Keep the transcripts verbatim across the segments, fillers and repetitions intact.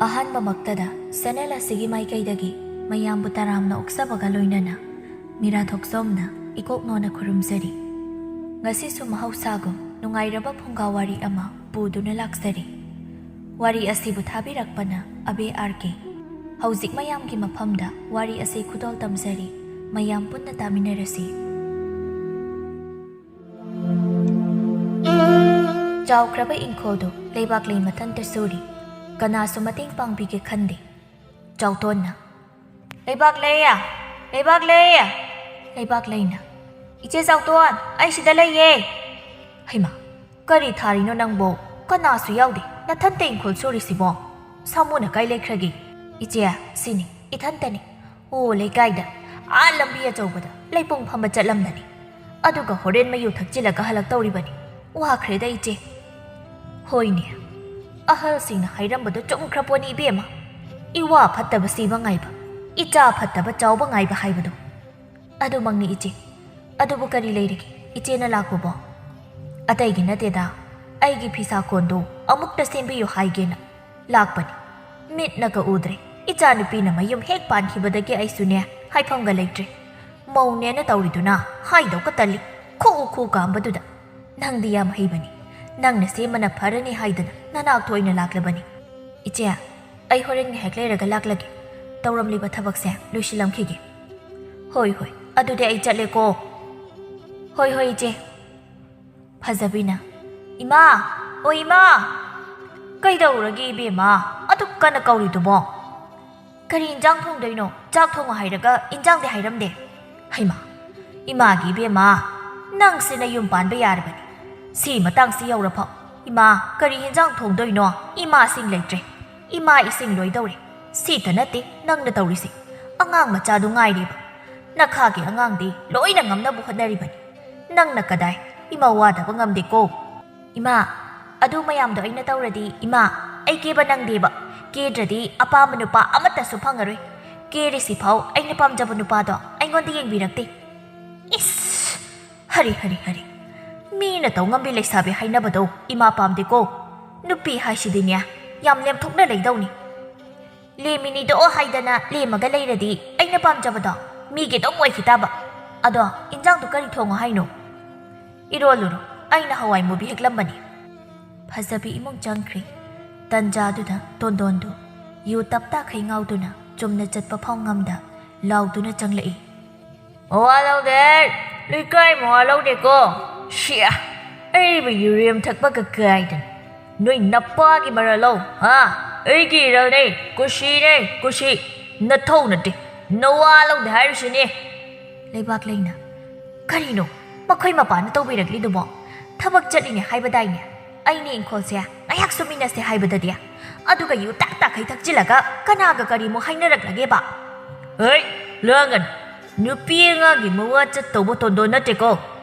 ꯑꯍꯥꯟꯕꯃꯛꯇꯗ channel ꯑꯁꯤꯒꯤ ꯃꯥꯏꯀꯩꯗꯒꯤ ꯃꯌꯥꯝꯕꯨ ꯇꯔꯥꯝꯅ ꯑꯣꯛꯆꯕꯒ ꯂꯣꯏꯅꯅ ꯃꯤꯔꯥꯊꯣꯛꯆꯣꯝꯅ ꯏꯀꯣꯛ ꯅꯣꯟꯅ ꯈꯨꯔꯨꯝꯖꯔꯤ꯫ ꯉꯁꯤꯁꯨ ꯃꯍꯧꯁꯥꯒꯨꯝ ꯅꯨꯡꯉꯥꯏꯔꯕ ꯐꯨꯡꯒꯥ ꯋꯥꯔꯤ ꯑꯃ ꯄꯨꯗꯨꯅ ꯂꯥꯛꯆꯔꯤ꯫ ꯋꯥꯔꯤ ꯑꯁꯤꯕꯨ ꯊꯥꯕꯤꯔꯛꯄꯅ ꯑꯕꯦ ꯑꯥꯔ ꯀꯦ꯫ ꯍꯧꯖꯤꯛ ꯃꯌꯥꯝꯒꯤ ꯃꯐꯝꯗ ꯋꯥꯔꯤ ꯑꯁꯤ ꯈꯨꯗꯣꯜ ꯇꯝꯖꯔꯤ, ꯃꯌꯥꯝ ꯄꯨꯟꯅ ꯇꯥꯃꯤꯟꯅꯔꯁꯤ꯫ ꯆꯥꯎꯈ꯭ꯔꯕ ꯏꯪꯈꯣꯜꯗꯨ ꯂꯩꯕꯥꯛ ꯂꯩ ꯃꯊꯟꯇ ꯁꯨꯔꯤ꯫ ꯀꯅꯥꯁꯨ ꯃꯇꯦꯡ ꯄꯥꯡꯕꯤꯒꯦ ꯈꯟꯗꯦ꯫ ꯆꯥꯎꯇꯣꯟꯅ, "ꯂꯩꯕꯥꯛ ꯂꯩ, ꯂꯩꯕꯥꯛ ꯂꯩ!" ꯂꯩꯕꯥꯛ ꯂꯩꯅ, "ꯏꯆꯦ ꯆꯥꯎꯇꯣꯟ, ꯑꯩ ꯁꯤꯗ ꯂꯩꯌꯦ!" "ꯍꯩꯃꯥ, ꯀꯔꯤ ꯊꯥꯔꯤꯅꯣ ꯅꯪꯕꯣ? ꯀꯅꯥꯁꯨ ꯌꯥꯎꯗꯦ, ꯅꯊꯟꯇ ꯏꯪꯈꯣꯜ ꯁꯨꯔꯤꯁꯤꯕꯣ? ꯁꯥꯃꯨꯅ ꯀꯥꯏ ꯂꯩꯈ꯭ꯔꯒꯦ?" "ꯏꯆꯦ, ꯁꯤꯅꯤ, ꯏꯊꯟꯇꯅꯤ꯫ ꯑꯣ, ꯂꯩꯀꯥꯏꯗ, ꯑꯥ ꯂꯝꯕꯤ ꯑꯆꯧꯕꯗ ꯂꯩꯄꯨꯡ ꯐꯝꯕ ꯆꯠꯂꯝꯕꯅꯤ꯫ ꯑꯗꯨꯒ ꯍꯣꯔꯦꯟ ꯃꯌꯨ ꯊꯛꯆꯤꯜꯂꯒ ꯍꯜꯂꯛꯇꯧꯔꯤꯕꯅꯤ꯫ ꯋꯥꯈ꯭ꯔꯦꯗ ꯏꯆꯦ꯫" ꯍꯣꯏꯅꯦ, ꯑꯍꯜꯁꯤꯡꯅ ꯍꯥꯏꯔꯝꯕꯗꯣ ꯆꯨꯝꯈ꯭ꯔ ꯄꯣꯠꯅꯤ ꯏꯕꯦꯝꯃ꯫ "ꯏꯋꯥ ꯐꯠꯇꯕ ꯁꯤꯕ ꯉꯥꯏꯕ, ꯏꯆꯥ ꯐꯠꯇꯕ ꯆꯥꯎꯕ ꯉꯥꯏꯕ" ꯍꯥꯏꯕꯗꯣ꯫ ꯑꯗꯨꯃꯛꯅꯤ ꯏꯆꯦ꯫ ꯑꯗꯨꯕꯨ ꯀꯔꯤ ꯂꯩꯔꯒꯦ ꯏꯆꯦꯅ ꯂꯥꯛꯄꯕꯣ? ꯑꯇꯩꯒꯤ ꯅꯠꯇꯦꯗ, ꯑꯩꯒꯤ ꯐꯤꯁꯥ ꯀꯣꯟꯗꯣ ꯑꯃꯨꯛꯇ ꯁꯦꯝꯕꯤꯌꯨ ꯍꯥꯏꯒꯦꯅ ꯂꯥꯛꯄꯅꯤ꯫ ꯃꯤꯠꯅꯒ ꯎꯗ꯭ꯔꯦ꯫ ꯏꯆꯥꯅꯨꯄꯤꯅ ꯃꯌꯨꯝ ꯍꯦꯛ ꯄꯥꯟꯈꯤꯕꯗꯒꯤ ꯑꯩꯁꯨꯅꯦ, ꯍꯥꯏꯐꯝꯒ ꯂꯩꯇ꯭ꯔꯦ꯫ ꯃꯧꯅꯦꯅ ꯇꯧꯔꯤꯗꯨꯅ ꯍꯥꯏꯗꯧꯒ ꯇꯜꯂꯤ꯫ ꯈꯨꯎ ꯈꯨ ꯀꯥꯝꯕꯗꯨꯗ꯫ "ꯅꯪꯗꯤ ꯌꯥꯝ ꯍꯩꯕꯅꯤ꯫ ꯅꯪꯅ ꯁꯦꯝꯕꯅ ꯐꯔꯅꯤ" ꯍꯥꯏꯗꯅ ꯅꯅꯥꯛꯇ ꯑꯣꯏꯅ ꯂꯥꯛꯂꯕꯅꯤ꯫ "ꯏꯆꯦ, ꯑꯩ ꯍꯣꯔꯦꯟ ꯉꯥꯏꯍꯥꯛ ꯂꯩꯔꯒ ꯂꯥꯛꯂꯒꯦ꯫ ꯇꯧꯔꯝꯂꯤꯕ ꯊꯕꯛꯁꯦ ꯂꯣꯏꯁꯤꯜꯂꯝꯈꯤꯒꯦ꯫" "ꯍꯣꯏ, ꯍꯣꯏ, ꯑꯗꯨꯗꯤ ꯑꯩ ꯆꯠꯂꯦꯀꯣ꯫" "ꯍꯣꯏ, ꯍꯣꯏ, ꯏꯆꯦ꯫" ꯐꯖꯕꯤꯅ, "ꯏꯃꯥ! ꯑꯣ ꯏꯃꯥ!" "ꯀꯩꯗꯧꯔꯒꯦ ꯏꯕꯦꯝꯃ? ꯑꯗꯨꯛ ꯀꯟꯅ ꯀꯧꯔꯤꯗꯨꯕꯣ?" "ꯀꯔꯤ ꯏꯟꯖꯥꯡ ꯊꯣꯡꯗꯣꯏꯅꯣ? ꯆꯥꯛ ꯊꯣꯡꯉꯣ ꯍꯥꯏꯔꯒ ꯏꯟꯖꯥꯡꯗꯤ ꯍꯥꯏꯔꯝꯗꯦ꯫" "ꯍꯩꯃꯥ! ꯏꯃꯥꯒꯤ ꯏꯕꯦꯝꯃ, ꯅꯪꯁꯤ ꯅꯌꯨꯝ ꯄꯥꯟꯕ ꯌꯥꯔꯕꯅꯤ꯫ ꯁꯤ ꯃꯇꯥꯡꯁꯤ ꯌꯧꯔꯐꯥꯎ ꯏꯃꯥ ꯀꯔꯤ ꯏꯟꯖꯥꯡ ꯊꯣꯡꯗꯣꯏꯅꯣ? ꯏꯃꯥꯁꯤꯡ ꯂꯩꯇ꯭ꯔꯦ꯫ ꯏꯃꯥ ꯏꯁꯤꯡ ꯂꯣꯏꯗꯧꯔꯦ꯫ ꯁꯤꯇ ꯅꯠꯇꯦ ꯅꯪꯅ ꯇꯧꯔꯤꯁꯤ꯫ ꯑꯉꯥꯡ ꯃꯆꯥꯗꯨ ꯉꯥꯏꯔꯦꯕ꯫ ꯅꯈꯥꯒꯤ ꯑꯉꯥꯡꯗꯤ ꯂꯣꯏꯅ ꯉꯝꯅꯕ ꯍꯣꯠꯅꯔꯤꯕꯅꯤ꯫ ꯅꯪꯅ ꯀꯗꯥꯏ? ꯏꯃꯧ ꯋꯥꯗꯕ ꯉꯝꯗꯦꯀꯣ꯫" "ꯏꯃꯥ, ꯑꯗꯨ ꯃꯌꯥꯝꯗꯣ ꯑꯩꯅ ꯇꯧꯔꯗꯤ, ꯏꯃꯥ, ꯑꯩ ꯀꯦꯕ ꯅꯪꯗꯦꯕ꯫ ꯀꯦꯗ꯭ꯔꯗꯤ ꯑꯄꯥꯝꯕ ꯅꯨꯄꯥ ꯑꯃꯠꯇꯁꯨ ꯐꯪꯉꯔꯣꯏ꯫ ꯀꯦꯔꯤꯁꯤꯐꯥꯎ ꯑꯩꯅ ꯄꯥꯝꯖꯕ ꯅꯨꯄꯥꯗꯣ ꯑꯩꯉꯣꯟꯗ ꯌꯦꯡꯕꯤꯔꯛꯇꯦ꯫" ꯏꯁ! ꯍꯔꯤ, ꯍꯔꯤ, ꯍꯔꯤ꯫ ꯃꯤꯅ ꯇꯧ ꯉꯝꯕꯤ ꯂꯩꯁꯥꯕꯤ ꯍꯥꯏꯅꯕꯗꯣ ꯏꯃꯥ ꯄꯥꯝꯗꯦꯀꯣ꯫ ꯅꯨꯄꯤ ꯍꯥꯏꯁꯤꯗꯤꯅꯦ, ꯌꯥꯝ ꯂꯦꯝꯊꯣꯛꯅ ꯂꯩꯗꯧꯅꯤ꯫ ꯂꯦꯝꯃꯤꯅꯤꯗꯣ ꯍꯥꯏꯗꯅ ꯂꯦꯝꯃꯒ ꯂꯩꯔꯗꯤ ꯑꯩꯅ ꯄꯥꯝꯖꯕꯗꯣ ꯃꯤꯒꯤ ꯑꯗꯨꯝ ꯑꯣꯏꯈꯤ ꯇꯥꯕ꯫ ꯑꯗꯣ ꯏꯟꯖꯥꯡꯗꯣ ꯀꯔꯤ ꯊꯣꯡꯉꯣ ꯍꯥꯏꯅꯣ? ꯏꯔꯣꯜꯂꯨꯔꯣ, ꯑꯩꯅ ꯍꯋꯥꯏ ꯃꯨꯕꯤ ꯍꯦꯛꯂꯝꯕꯅꯤ꯫ ꯐꯖꯕꯤ ꯏꯃꯨꯡ ꯆꯪꯈ꯭ꯔꯦ꯫ ꯇꯟꯖꯥꯗꯨꯗ ꯇꯣꯟꯗꯣꯟꯗꯨ ꯌꯨ ꯇꯞꯇꯥꯈꯩ ꯉꯥꯎꯗꯨꯅ ꯆꯨꯝꯅ ꯆꯠꯄ ꯐꯥꯎ ꯉꯝꯗ ꯂꯥꯎꯗꯨꯅ ꯆꯪꯂꯛꯏ꯫ "ꯃꯋꯥ ꯂꯧꯗꯦ, ꯂꯩꯀꯥꯏ ꯃꯋꯥ ꯂꯧꯗꯦꯀꯣ꯫ ꯁꯤꯌꯥ, ꯑꯩꯕꯨ ꯌꯨꯔꯦꯝ ꯊꯛꯄꯒ ꯀꯥꯏꯗꯅ꯫ ꯅꯣꯏ ꯅꯄꯥꯒꯤ ꯃꯔꯜ ꯂꯧ, ꯍꯥ? ꯑꯩꯒꯤ ꯏꯔꯜꯅꯦ, ꯀꯨꯁꯤꯅꯦ, ꯀꯨꯁꯤ꯫ ꯅꯊꯧ ꯅꯠꯇꯦ, ꯅꯋꯥ ꯂꯧꯗꯦ ꯍꯥꯏꯔꯤꯁꯤꯅꯦ꯫" ꯂꯩꯕꯥꯛ ꯂꯩꯅ, "ꯀꯔꯤꯅꯣ ꯃꯈꯣꯏ ꯃꯄꯥꯅ ꯇꯧꯕꯤꯔꯛꯂꯤꯗꯨꯕꯣ? ꯊꯕꯛ ꯆꯠꯂꯤꯅꯦ ꯍꯥꯏꯕꯗꯥꯏꯅꯦ? ꯑꯩꯅ ꯏꯪꯈꯣꯜꯁꯦ ꯉꯥꯏꯍꯥꯛ ꯁꯨꯃꯤꯟꯅꯁꯦ ꯍꯥꯏꯕꯗꯗꯤ, ꯑꯗꯨꯒ ꯌꯨ ꯇꯥꯛ ꯇꯥꯛꯈꯩ ꯊꯛꯆꯤꯜꯂꯒ ꯀꯅꯥꯒ ꯀꯔꯤꯃꯨꯛ ꯍꯥꯏꯅꯔꯛꯂꯒꯦꯕ?" "ꯍꯩ, ꯂꯥꯡꯒꯅꯨ꯫ ꯅꯨꯄꯤ ꯑꯉꯥꯡꯒꯤ ꯃꯋꯥ ꯆꯠꯇꯧꯕ ꯇꯣꯟꯗꯣꯟ ꯅꯠꯇꯦꯀꯣ꯫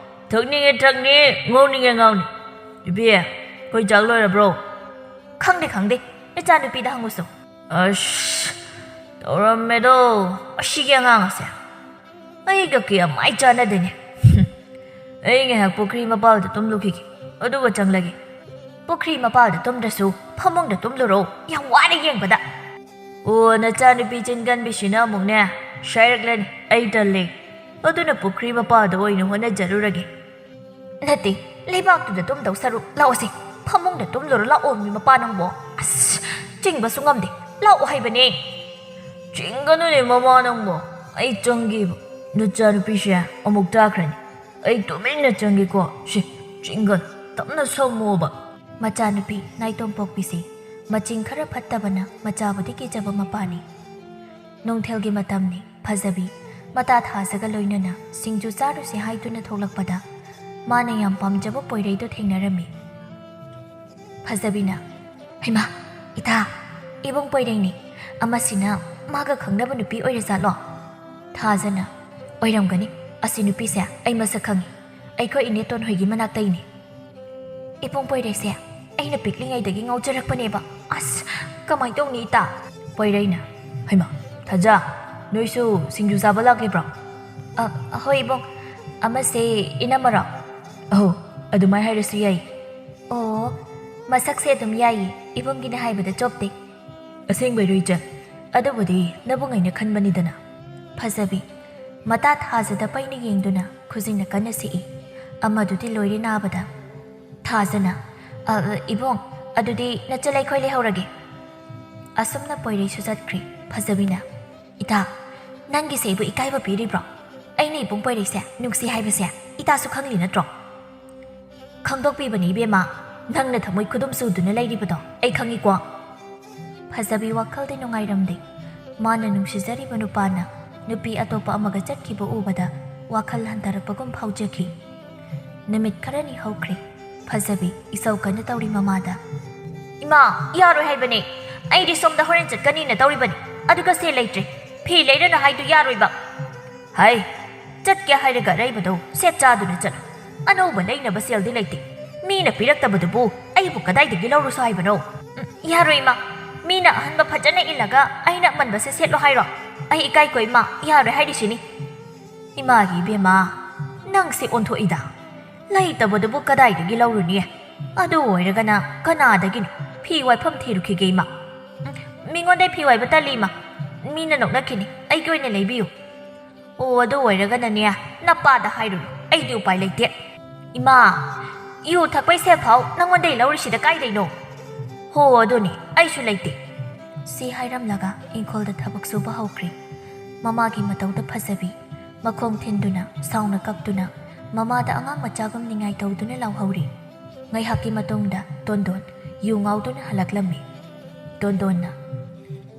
ꯊꯛꯅꯤꯡꯉꯦ ꯊꯛꯅꯤ, ꯉꯧꯅꯤꯡꯉꯦ ꯉꯧꯅꯤ꯫ ꯏꯕꯤ, ꯑꯩꯈꯣꯏ ꯆꯥꯛ ꯂꯣꯏꯔꯕ꯭ꯔꯣ?" "ꯈꯪꯗꯦ, ꯈꯪꯗꯦ꯫ ꯅꯆꯥꯅꯨꯄꯤꯗ ꯍꯪꯉꯨꯁꯨ꯫" "ꯑꯁ, ꯇꯧꯔꯝꯃꯦꯗꯣ, ꯑꯁꯤꯒꯤ ꯑꯉꯥꯡ ꯑꯁꯦ꯫ ꯑꯩꯒ ꯀꯌꯥ ꯃꯥꯏ ꯆꯥꯟꯅꯗꯦꯅꯦ꯫ ꯑꯩ ꯉꯥꯏꯍꯥꯛ ꯄꯨꯈ꯭ꯔꯤ ꯃꯄꯥꯜꯗ ꯇꯨꯝꯂꯨꯈꯤꯒꯦ, ꯑꯗꯨꯒ ꯆꯪꯂꯒꯦ꯫" "ꯄꯨꯈ꯭ꯔꯤ ꯃꯄꯥꯜꯗ ꯇꯨꯝꯗ꯭ꯔꯁꯨ ꯐꯃꯨꯡꯗ ꯇꯨꯝꯂꯨꯔꯣ, ꯌꯥꯝ ꯋꯥꯔꯦ ꯌꯦꯡꯕꯗ꯫" "ꯑꯣ, ꯅꯆꯥꯅꯨꯄꯤ ꯆꯤꯟ ꯀꯟꯕꯤꯁꯤꯅ ꯑꯃꯨꯛꯅꯦ ꯁꯥꯏꯔꯛꯂꯅꯤ꯫ ꯑꯩ ꯇꯜꯂꯦ꯫ ꯑꯗꯨꯅ ꯄꯨꯈ꯭ꯔꯤ ꯃꯄꯥꯜꯗ ꯑꯣꯏꯅ ꯍꯣꯠꯅꯖꯔꯨꯔꯒꯦ꯫" "ꯅꯠꯇꯦ, ꯂꯩꯕꯥꯛꯇꯨꯗ ꯇꯨꯝꯗꯧ ꯁꯔꯨꯛ ꯂꯥꯛꯑꯣꯁꯦ, ꯐꯃꯨꯡꯗ ꯇꯨꯝꯂꯨꯔꯣ ꯂꯥꯛꯑꯣ, ꯃꯤ ꯃꯄꯥ ꯅꯪꯕꯣ꯫ ꯑꯁ, ꯆꯤꯡꯕꯁꯨ ꯉꯝꯗꯦ, ꯂꯥꯛꯑꯣ ꯍꯥꯏꯕꯅꯦ꯫" "ꯆꯤꯡꯒꯅꯨꯅꯦ ꯃꯃꯥ ꯅꯪꯕꯣ, ꯑꯩ ꯆꯪꯒꯦꯕ꯫ ꯅꯆꯥꯅꯨꯄꯤꯁꯦ ꯑꯃꯨꯛ ꯇꯥꯈ꯭ꯔꯅꯤ꯫ ꯑꯩ ꯇꯨꯃꯤꯟꯅ ꯆꯪꯒꯦꯀꯣ꯫ ꯁꯦ, ꯆꯤꯡꯒꯅꯨ, ꯇꯞꯅ ꯁꯣꯝꯃꯣꯕ꯫" ꯃꯆꯥꯅꯨꯄꯤ ꯅꯥꯏꯇꯣꯝ ꯄꯣꯛꯄꯤꯁꯦ ꯃꯆꯤꯡ ꯈꯔ ꯐꯠꯇꯕꯅ ꯃꯆꯥꯕꯨꯗꯤ ꯀꯤꯖꯕ ꯃꯄꯥꯅꯤ꯫ ꯅꯨꯡꯊꯤꯜꯒꯤ ꯃꯇꯝꯅꯤ꯫ ꯐꯖꯕꯤ ꯃꯇꯥ ꯊꯥꯖꯒ ꯂꯣꯏꯅꯅ ꯁꯤꯡꯖꯨ ꯆꯥꯔꯨꯁꯤ ꯍꯥꯏꯗꯨꯅ ꯊꯣꯛꯂꯛꯄꯗ, ꯃꯥꯅ ꯌꯥꯝ ꯄꯥꯝꯖꯕ ꯄꯣꯏꯔꯩꯗꯣ ꯊꯦꯡꯅꯔꯝꯃꯤ꯫ ꯐꯖꯕꯤꯅ, "ꯍꯩꯃꯥ, ꯏꯇꯥ, ꯏꯕꯨꯡ ꯄꯣꯏꯔꯩꯅꯤ꯫ ꯑꯃꯁꯤꯅ ꯃꯥꯒ ꯈꯪꯅꯕ ꯅꯨꯄꯤ ꯑꯣꯏꯔꯖꯥꯠꯂꯣ?" ꯊꯥꯖꯅ, "ꯑꯣꯏꯔꯝꯒꯅꯤ꯫ ꯑꯁꯤ ꯅꯨꯄꯤꯁꯦ ꯑꯩ ꯃꯁꯛ ꯈꯪꯉꯤ꯫ ꯑꯩꯈꯣꯏ ꯏꯅꯦ ꯇꯣꯟꯍꯣꯏꯒꯤ ꯃꯅꯥꯛꯇꯩꯅꯤ꯫" "ꯏꯕꯨꯡ ꯄꯣꯏꯔꯩꯁꯦ ꯑꯩꯅ ꯄꯤꯛꯂꯤꯉꯩꯗꯒꯤ ꯉꯥꯎꯖꯔꯛꯄꯅꯦꯕ꯫ ꯑꯁ, ꯀꯃꯥꯏꯅ ꯇꯧꯅꯤ, ꯏꯇꯥ?" ꯄꯣꯏꯔꯩꯅ, "ꯍꯩꯃꯥ, ꯊꯥꯖ, ꯅꯣꯏꯁꯨ ꯁꯤꯡꯖꯨ ꯆꯥꯕ ꯂꯥꯛꯂꯤꯕ꯭ꯔꯣ?" "ꯑ, ꯍꯣꯏ, ꯏꯕꯨꯡ꯫ ꯑꯃꯁꯦ ꯏꯅꯝꯃꯔꯣ?" "ꯑꯍꯣ, ꯑꯗꯨꯃꯥꯏ ꯍꯥꯏꯔꯁꯨ ꯌꯥꯏ꯫" "ꯑꯣ, ꯃꯁꯛꯁꯦ ꯑꯗꯨꯝ ꯌꯥꯏꯌꯦ, ꯏꯕꯨꯡꯒꯤꯅ ꯍꯥꯏꯕꯗ ꯆꯣꯞꯇꯦ꯫" "ꯑꯁꯦꯡꯕꯩꯔꯣ, ꯏꯆꯟ?" "ꯑꯗꯨꯕꯨꯗꯤ ꯅꯕꯨꯡ ꯑꯩꯅ ꯈꯟꯕꯅꯤꯗꯅ꯫" ꯐꯖꯕꯤ, ꯃꯇꯥ ꯊꯥꯖꯗ ꯄꯩꯅ ꯌꯦꯡꯗꯨꯅ ꯈꯨꯖꯤꯟꯅ ꯀꯟꯅ ꯁꯤꯛꯏ꯫ ꯑꯃꯗꯨꯗꯤ ꯂꯣꯏꯔꯦ ꯅꯥꯕꯗ꯫ ꯊꯥꯖꯅ, "ꯑ, ꯑ, ꯏꯕꯨꯡ, ꯑꯗꯨꯗꯤ ꯅꯆꯜ ꯑꯩꯈꯣꯏ ꯂꯩꯍꯧꯔꯒꯦ꯫" ꯑꯁꯨꯝꯅ ꯄꯣꯏꯔꯩꯁꯨ ꯆꯠꯈ꯭ꯔꯦ꯫ ꯐꯖꯕꯤꯅ, "ꯏꯇꯥ, ꯅꯪꯒꯤꯁꯦ ꯑꯩꯕꯨ ꯏꯀꯥꯏꯕ ꯄꯤꯔꯤꯕ꯭ꯔꯣ? ꯑꯩꯅ ꯏꯕꯨꯡ ꯄꯣꯏꯔꯩꯁꯦ ꯅꯨꯡꯁꯤ ꯍꯥꯏꯕꯁꯦ ꯏꯇꯥꯁꯨ ꯈꯪꯂꯤ ꯅꯠꯇ꯭ꯔꯣ?" "ꯈꯪꯗꯣꯛꯄꯤꯕꯅꯤ ꯏꯕꯦꯝꯃ, ꯅꯪꯅ ꯊꯃꯣꯏ ꯈꯨꯗꯨꯝ ꯆꯨꯗꯨꯅ ꯂꯩꯔꯤꯕꯗꯣ ꯑꯩ ꯈꯪꯉꯤꯀꯣ꯫" ꯐꯖꯕꯤ ꯋꯥꯈꯜꯗꯤ ꯅꯨꯡꯉꯥꯏꯔꯝꯗꯦ꯫ ꯃꯥꯅ ꯅꯨꯡꯁꯤꯖꯔꯤꯕ ꯅꯨꯄꯥꯅ ꯅꯨꯄꯤ ꯑꯇꯣꯞꯄ ꯑꯃꯒ ꯆꯠꯈꯤꯕ ꯎꯕꯗ ꯋꯥꯈꯜ ꯍꯟꯊꯔꯛꯄꯒꯨꯝ ꯐꯥꯎꯖꯈꯤ꯫ ꯅꯨꯃꯤꯠ ꯈꯔꯅꯤ ꯍꯧꯈ꯭ꯔꯦ꯫ ꯐꯖꯕꯤ ꯏꯁꯧ ꯀꯟꯅ ꯇꯧꯔꯤ ꯃꯃꯥꯗ꯫ "ꯏꯃꯥ, ꯌꯥꯔꯣꯏ ꯍꯥꯏꯕꯅꯦ꯫ ꯑꯩꯗꯤ ꯁꯣꯝꯗ ꯍꯣꯔꯦꯟ ꯆꯠꯀꯅꯤꯅ ꯇꯧꯔꯤꯕꯅꯤ꯫ ꯑꯗꯨꯒ ꯁꯦꯜ ꯂꯩꯇ꯭ꯔꯦ꯫ ꯐꯤ ꯂꯩꯔꯅꯨ ꯍꯥꯏꯗꯨ ꯌꯥꯔꯣꯏꯕ꯫" "ꯍꯥꯏ, ꯆꯠꯀꯦ ꯍꯥꯏꯔꯒ ꯑꯔꯩꯕꯗꯣ ꯁꯦꯠ ꯆꯥꯗꯨꯅ ꯆꯠꯂꯨ꯫ ꯑꯅꯧꯕ ꯂꯩꯅꯕ ꯁꯦꯜꯗꯤ ꯂꯩꯇꯦ꯫ ꯃꯤꯅ ꯄꯤꯔꯛꯇꯕꯗꯨꯕꯨ ꯑꯩꯕꯨ ꯀꯗꯥꯏꯗꯒꯤ ꯂꯧꯔꯨꯁꯣ ꯍꯥꯏꯕꯅꯣ?" "ꯎꯝ, ꯌꯥꯔꯣꯏ ꯏꯃꯥ꯫ ꯃꯤꯅ ꯑꯍꯟꯕ ꯐꯖꯅ ꯏꯜꯂꯒ ꯑꯩꯅ ꯑꯃꯟꯕꯁꯦ ꯁꯦꯠꯂꯣ ꯍꯥꯏꯔꯣ? ꯑꯩ ꯏꯀꯥꯏꯀꯣ ꯏꯃꯥ, ꯌꯥꯔꯣꯏ ꯍꯥꯏꯔꯤꯁꯤꯅꯤ꯫" "ꯏꯃꯥꯒꯤ ꯏꯕꯦꯝꯃ, ꯅꯪꯁꯦ ꯑꯣꯟꯊꯣꯛꯏꯗ꯫ ꯂꯩꯇꯕꯗꯨꯕꯨ ꯀꯗꯥꯏꯗꯒꯤ ꯂꯧꯔꯨꯅꯤ? ꯑꯗꯨ ꯑꯣꯏꯔꯒꯅ ꯀꯅꯥꯗꯒꯤꯅꯣ? ꯐꯤ ꯋꯥꯏꯐꯝ ꯊꯤꯔꯨꯈꯤꯒꯦ ꯏꯃꯥ꯫" "ꯎꯝ, ꯃꯤꯉꯣꯟꯗ ꯐꯤ ꯋꯥꯏꯕ ꯇꯜꯂꯤ ꯏꯃꯥ꯫ ꯃꯤꯅ ꯅꯣꯛꯅꯈꯤꯅꯤ꯫ ꯑꯩꯒꯤ ꯑꯣꯏꯅ ꯂꯩꯕꯤꯌꯨ꯫" "ꯑꯣ, ꯑꯗꯨ ꯑꯣꯏꯔꯒꯅꯅꯦ, ꯅꯄꯥꯗ ꯍꯥꯏꯔꯨꯔꯣ꯫ ꯑꯩꯗꯤ ꯎꯄꯥꯏ ꯂꯩꯇꯦ꯫" "ꯏꯃꯥ, ꯌꯨ ꯊꯛꯄꯩ ꯁꯦꯜ ꯐꯥꯎ ꯅꯪꯉꯣꯟꯗꯩ ꯂꯧꯔꯤꯁꯤꯗ ꯀꯥꯏꯗꯩꯅꯣ?" "ꯍꯣ, ꯑꯗꯨꯅꯤ, ꯑꯩꯁꯨ ꯂꯩꯇꯦ꯫" ꯁꯤ ꯍꯥꯏꯔꯝꯂꯒ ꯏꯪꯈꯣꯜꯗ ꯊꯕꯛ ꯁꯨꯕ ꯍꯧꯈ꯭ꯔꯦ꯫ ꯃꯃꯥꯒꯤ ꯃꯇꯧꯗ ꯐꯖꯕꯤ ꯃꯈꯣꯡ ꯊꯤꯟꯗꯨꯅ, ꯁꯥꯎꯅ ꯀꯞꯇꯨꯅ, ꯃꯃꯥꯗ ꯑꯉꯥꯡ ꯃꯆꯥꯒꯨꯝ ꯅꯤꯡꯉꯥꯏ ꯇꯧꯗꯨꯅ ꯂꯥꯎꯍꯧꯔꯤ꯫ ꯉꯥꯏꯍꯥꯛꯀꯤ ꯃꯇꯨꯡꯗ ꯇꯣꯟꯗꯣꯟ ꯌꯨ ꯉꯥꯎꯗꯨꯅ ꯍꯜꯂꯛꯂꯝꯃꯤ꯫ ꯇꯣꯟꯗꯣꯟꯅ,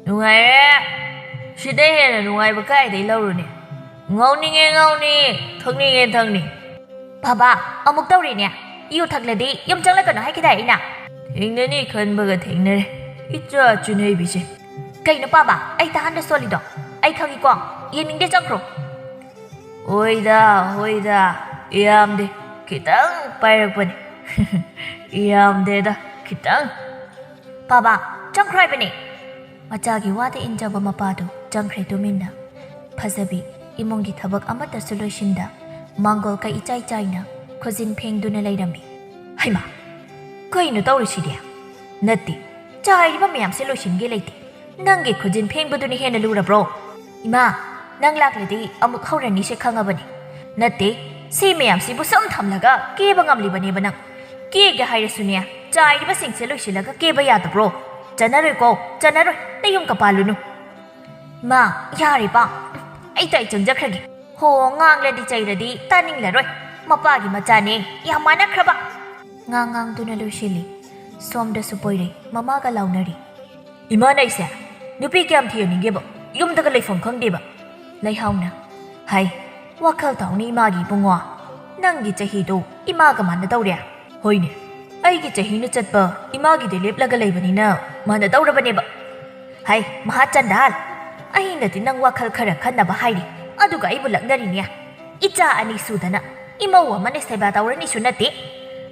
"ꯅꯨꯡꯉꯥꯏꯔꯦ꯫ ꯁꯤꯗꯩ ꯍꯦꯟꯅ ꯅꯨꯡꯉꯥꯏꯕ ꯀꯥꯏꯗꯩ ꯂꯧꯔꯨꯅꯤ? ꯉꯥꯎꯅꯤꯡꯉꯦ ꯉꯥꯎꯅꯤ, ꯊꯛꯅꯤꯡꯉꯦ ꯊꯛꯅꯤ꯫" "ꯕꯥꯕꯥ, ꯑꯃꯨꯛ ꯇꯧꯔꯦꯅꯦ꯫ ꯌꯨ ꯊꯛꯂꯗꯤ ꯌꯨꯝ ꯆꯪꯂꯛꯀꯅꯨ ꯍꯥꯏꯈꯤꯗꯥꯏ ꯑꯩꯅ?" "ꯊꯦꯡꯅꯅꯤ ꯈꯟꯕꯒ ꯊꯦꯡꯅꯔꯦ, ꯏꯆꯥ ꯆꯨꯅꯩꯕꯤꯁꯦ꯫" "ꯀꯩꯅꯣ ꯄꯥꯕ, ꯑꯩ ꯇꯥꯍꯟꯗ ꯁꯣꯜꯂꯤꯗꯣ? ꯑꯩ ꯈꯪꯉꯤꯀꯣ꯫ ꯌꯦꯡꯅꯤꯡꯗꯦ, ꯆꯪꯈ꯭ꯔꯣ꯫" "ꯍꯣꯏꯗ, ꯍꯣꯏꯗ, ꯌꯥꯝꯗꯦ, ꯈꯤꯇꯪ ꯄꯥꯏꯔꯛꯄꯅꯤ꯫" "ꯌꯥꯝꯗꯦꯗ, ꯈꯤꯇꯪ꯫" "ꯄꯥꯕ, ꯆꯪꯈ꯭ꯔꯣ ꯍꯥꯏꯕꯅꯦ꯫" ꯃꯆꯥꯒꯤ ꯋꯥꯗ ꯏꯟꯖꯕ ꯃꯄꯥꯗꯨ ꯆꯪꯈ꯭ꯔꯦ ꯇꯨꯃꯤꯟꯅ꯫ ꯐꯖꯕꯤ ꯏꯃꯨꯡꯒꯤ ꯊꯕꯛ ꯑꯃꯠꯇꯁꯨ ꯂꯣꯏꯁꯤꯟꯗ ꯃꯥꯡꯒꯣꯜ ꯀꯩ ꯏꯆꯥꯏ ꯆꯥꯏꯅ ꯈꯨꯖꯤꯟ ꯐꯦꯡꯗꯨꯅ ꯂꯩꯔꯝꯃꯤ꯫ "ꯍꯩꯃꯥ, ꯀꯩꯅꯣ ꯇꯧꯔꯤꯁꯤꯗꯤ? ꯅꯠꯇꯦ, ꯆꯥꯏꯔꯤꯕ ꯃꯌꯥꯝꯁꯦ ꯂꯣꯏꯁꯤꯟꯒꯦ ꯂꯩꯇꯦ꯫ ꯅꯪꯒꯤ ꯈꯨꯖꯤꯟ ꯐꯦꯡꯕꯗꯨꯅ ꯍꯦꯟꯅ ꯂꯨꯔꯕ꯭ꯔꯣ? ꯏꯃꯥ, ꯅꯪ ꯂꯥꯛꯂꯗꯤ ꯑꯃꯨꯛ ꯍꯧꯔꯅꯤꯁꯦ ꯈꯪꯉꯕꯅꯤ꯫ ꯅꯠꯇꯦ, ꯁꯤ ꯃꯌꯥꯝꯁꯤꯕꯨ ꯁꯨꯝ ꯊꯝꯂꯒ ꯀꯦꯕ ꯉꯝꯂꯤꯕꯅꯦꯕ ꯅꯪ? ꯀꯦꯒꯦ ꯍꯥꯏꯔꯁꯨꯅꯦ, ꯆꯥꯏꯔꯤꯕꯁꯤꯡꯁꯦ ꯂꯣꯏꯁꯤꯜꯂꯒ ꯀꯦꯕ ꯌꯥꯗꯕ꯭ꯔꯣ? ꯆꯠꯅꯔꯣꯏꯀꯣ, ꯆꯠꯅꯔꯣꯏ, ꯅꯌꯨꯝꯒ ꯄꯥꯜꯂꯨꯅꯨ꯫ ꯏꯃꯥ, ꯌꯥꯔꯦꯕ, ꯑꯩ ꯇꯥꯏ ꯆꯪꯖꯈ꯭ꯔꯒꯦ꯫ ꯍꯣ, ꯉꯥꯡꯂꯗꯤ ꯆꯩꯔꯗꯤ ꯇꯥꯅꯤꯡꯂꯔꯣꯏ꯫ ꯃꯄꯥꯒꯤ ꯃꯆꯥꯅꯦ, ꯌꯥꯝ ꯃꯥꯟꯅꯈ꯭ꯔꯕ꯫ ꯉꯥꯡ ꯉꯥꯡꯗꯨꯅ ꯂꯣꯏꯁꯤꯜꯂꯤ꯫ ꯁꯣꯝꯗꯁꯨ ꯄꯣꯏꯔꯩ ꯃꯃꯥꯒ ꯂꯥꯎꯅꯔꯤ꯫ ꯏꯃꯥꯅ ꯑꯩꯁꯦ ꯅꯨꯄꯤ ꯀꯌꯥꯝ ꯊꯤꯍꯟꯅꯤꯡꯒꯦꯕ? ꯌꯨꯝꯗꯒ ꯂꯩꯐꯝ ꯈꯪꯗꯦꯕ꯫ ꯂꯩꯍꯥꯎꯅ, ꯍꯥꯏ, ꯋꯥꯈꯜ ꯇꯧꯅꯤ ꯏꯃꯥꯒꯤ ꯏꯕꯨꯡꯉꯣ꯫ ꯅꯪꯒꯤ ꯆꯍꯤꯗꯣ ꯏꯃꯥꯒ ꯃꯥꯟꯅꯗꯧꯔꯦ꯫ ꯍꯣꯏꯅꯦ, ꯑꯩꯒꯤ ꯆꯍꯤꯅ ꯆꯠꯄ ꯏꯃꯥꯒꯤꯗꯤ ꯂꯦꯞꯂꯒ ꯂꯩꯕꯅꯤꯅ ꯃꯥꯟꯅꯗꯧꯔꯕꯅꯦꯕ꯫ ꯍꯥꯏ, ꯃꯍꯥꯆꯟꯗꯥꯜ, ꯑꯩꯅꯗꯤ ꯅꯪ ꯋꯥꯈꯜ ꯈꯔ ꯈꯟꯅꯕ ꯍꯥꯏꯔꯤ, ꯑꯗꯨꯒ ꯑꯩꯕꯨ ꯂꯛꯅꯔꯤꯅꯦ꯫ ꯏꯆꯥ ꯑꯅꯤ ꯁꯨꯗꯅ ꯏꯃꯧ ꯑꯃꯅ ꯁꯦꯕꯥ ꯇꯧꯔꯅꯤꯁꯨ ꯅꯠꯇꯦ꯫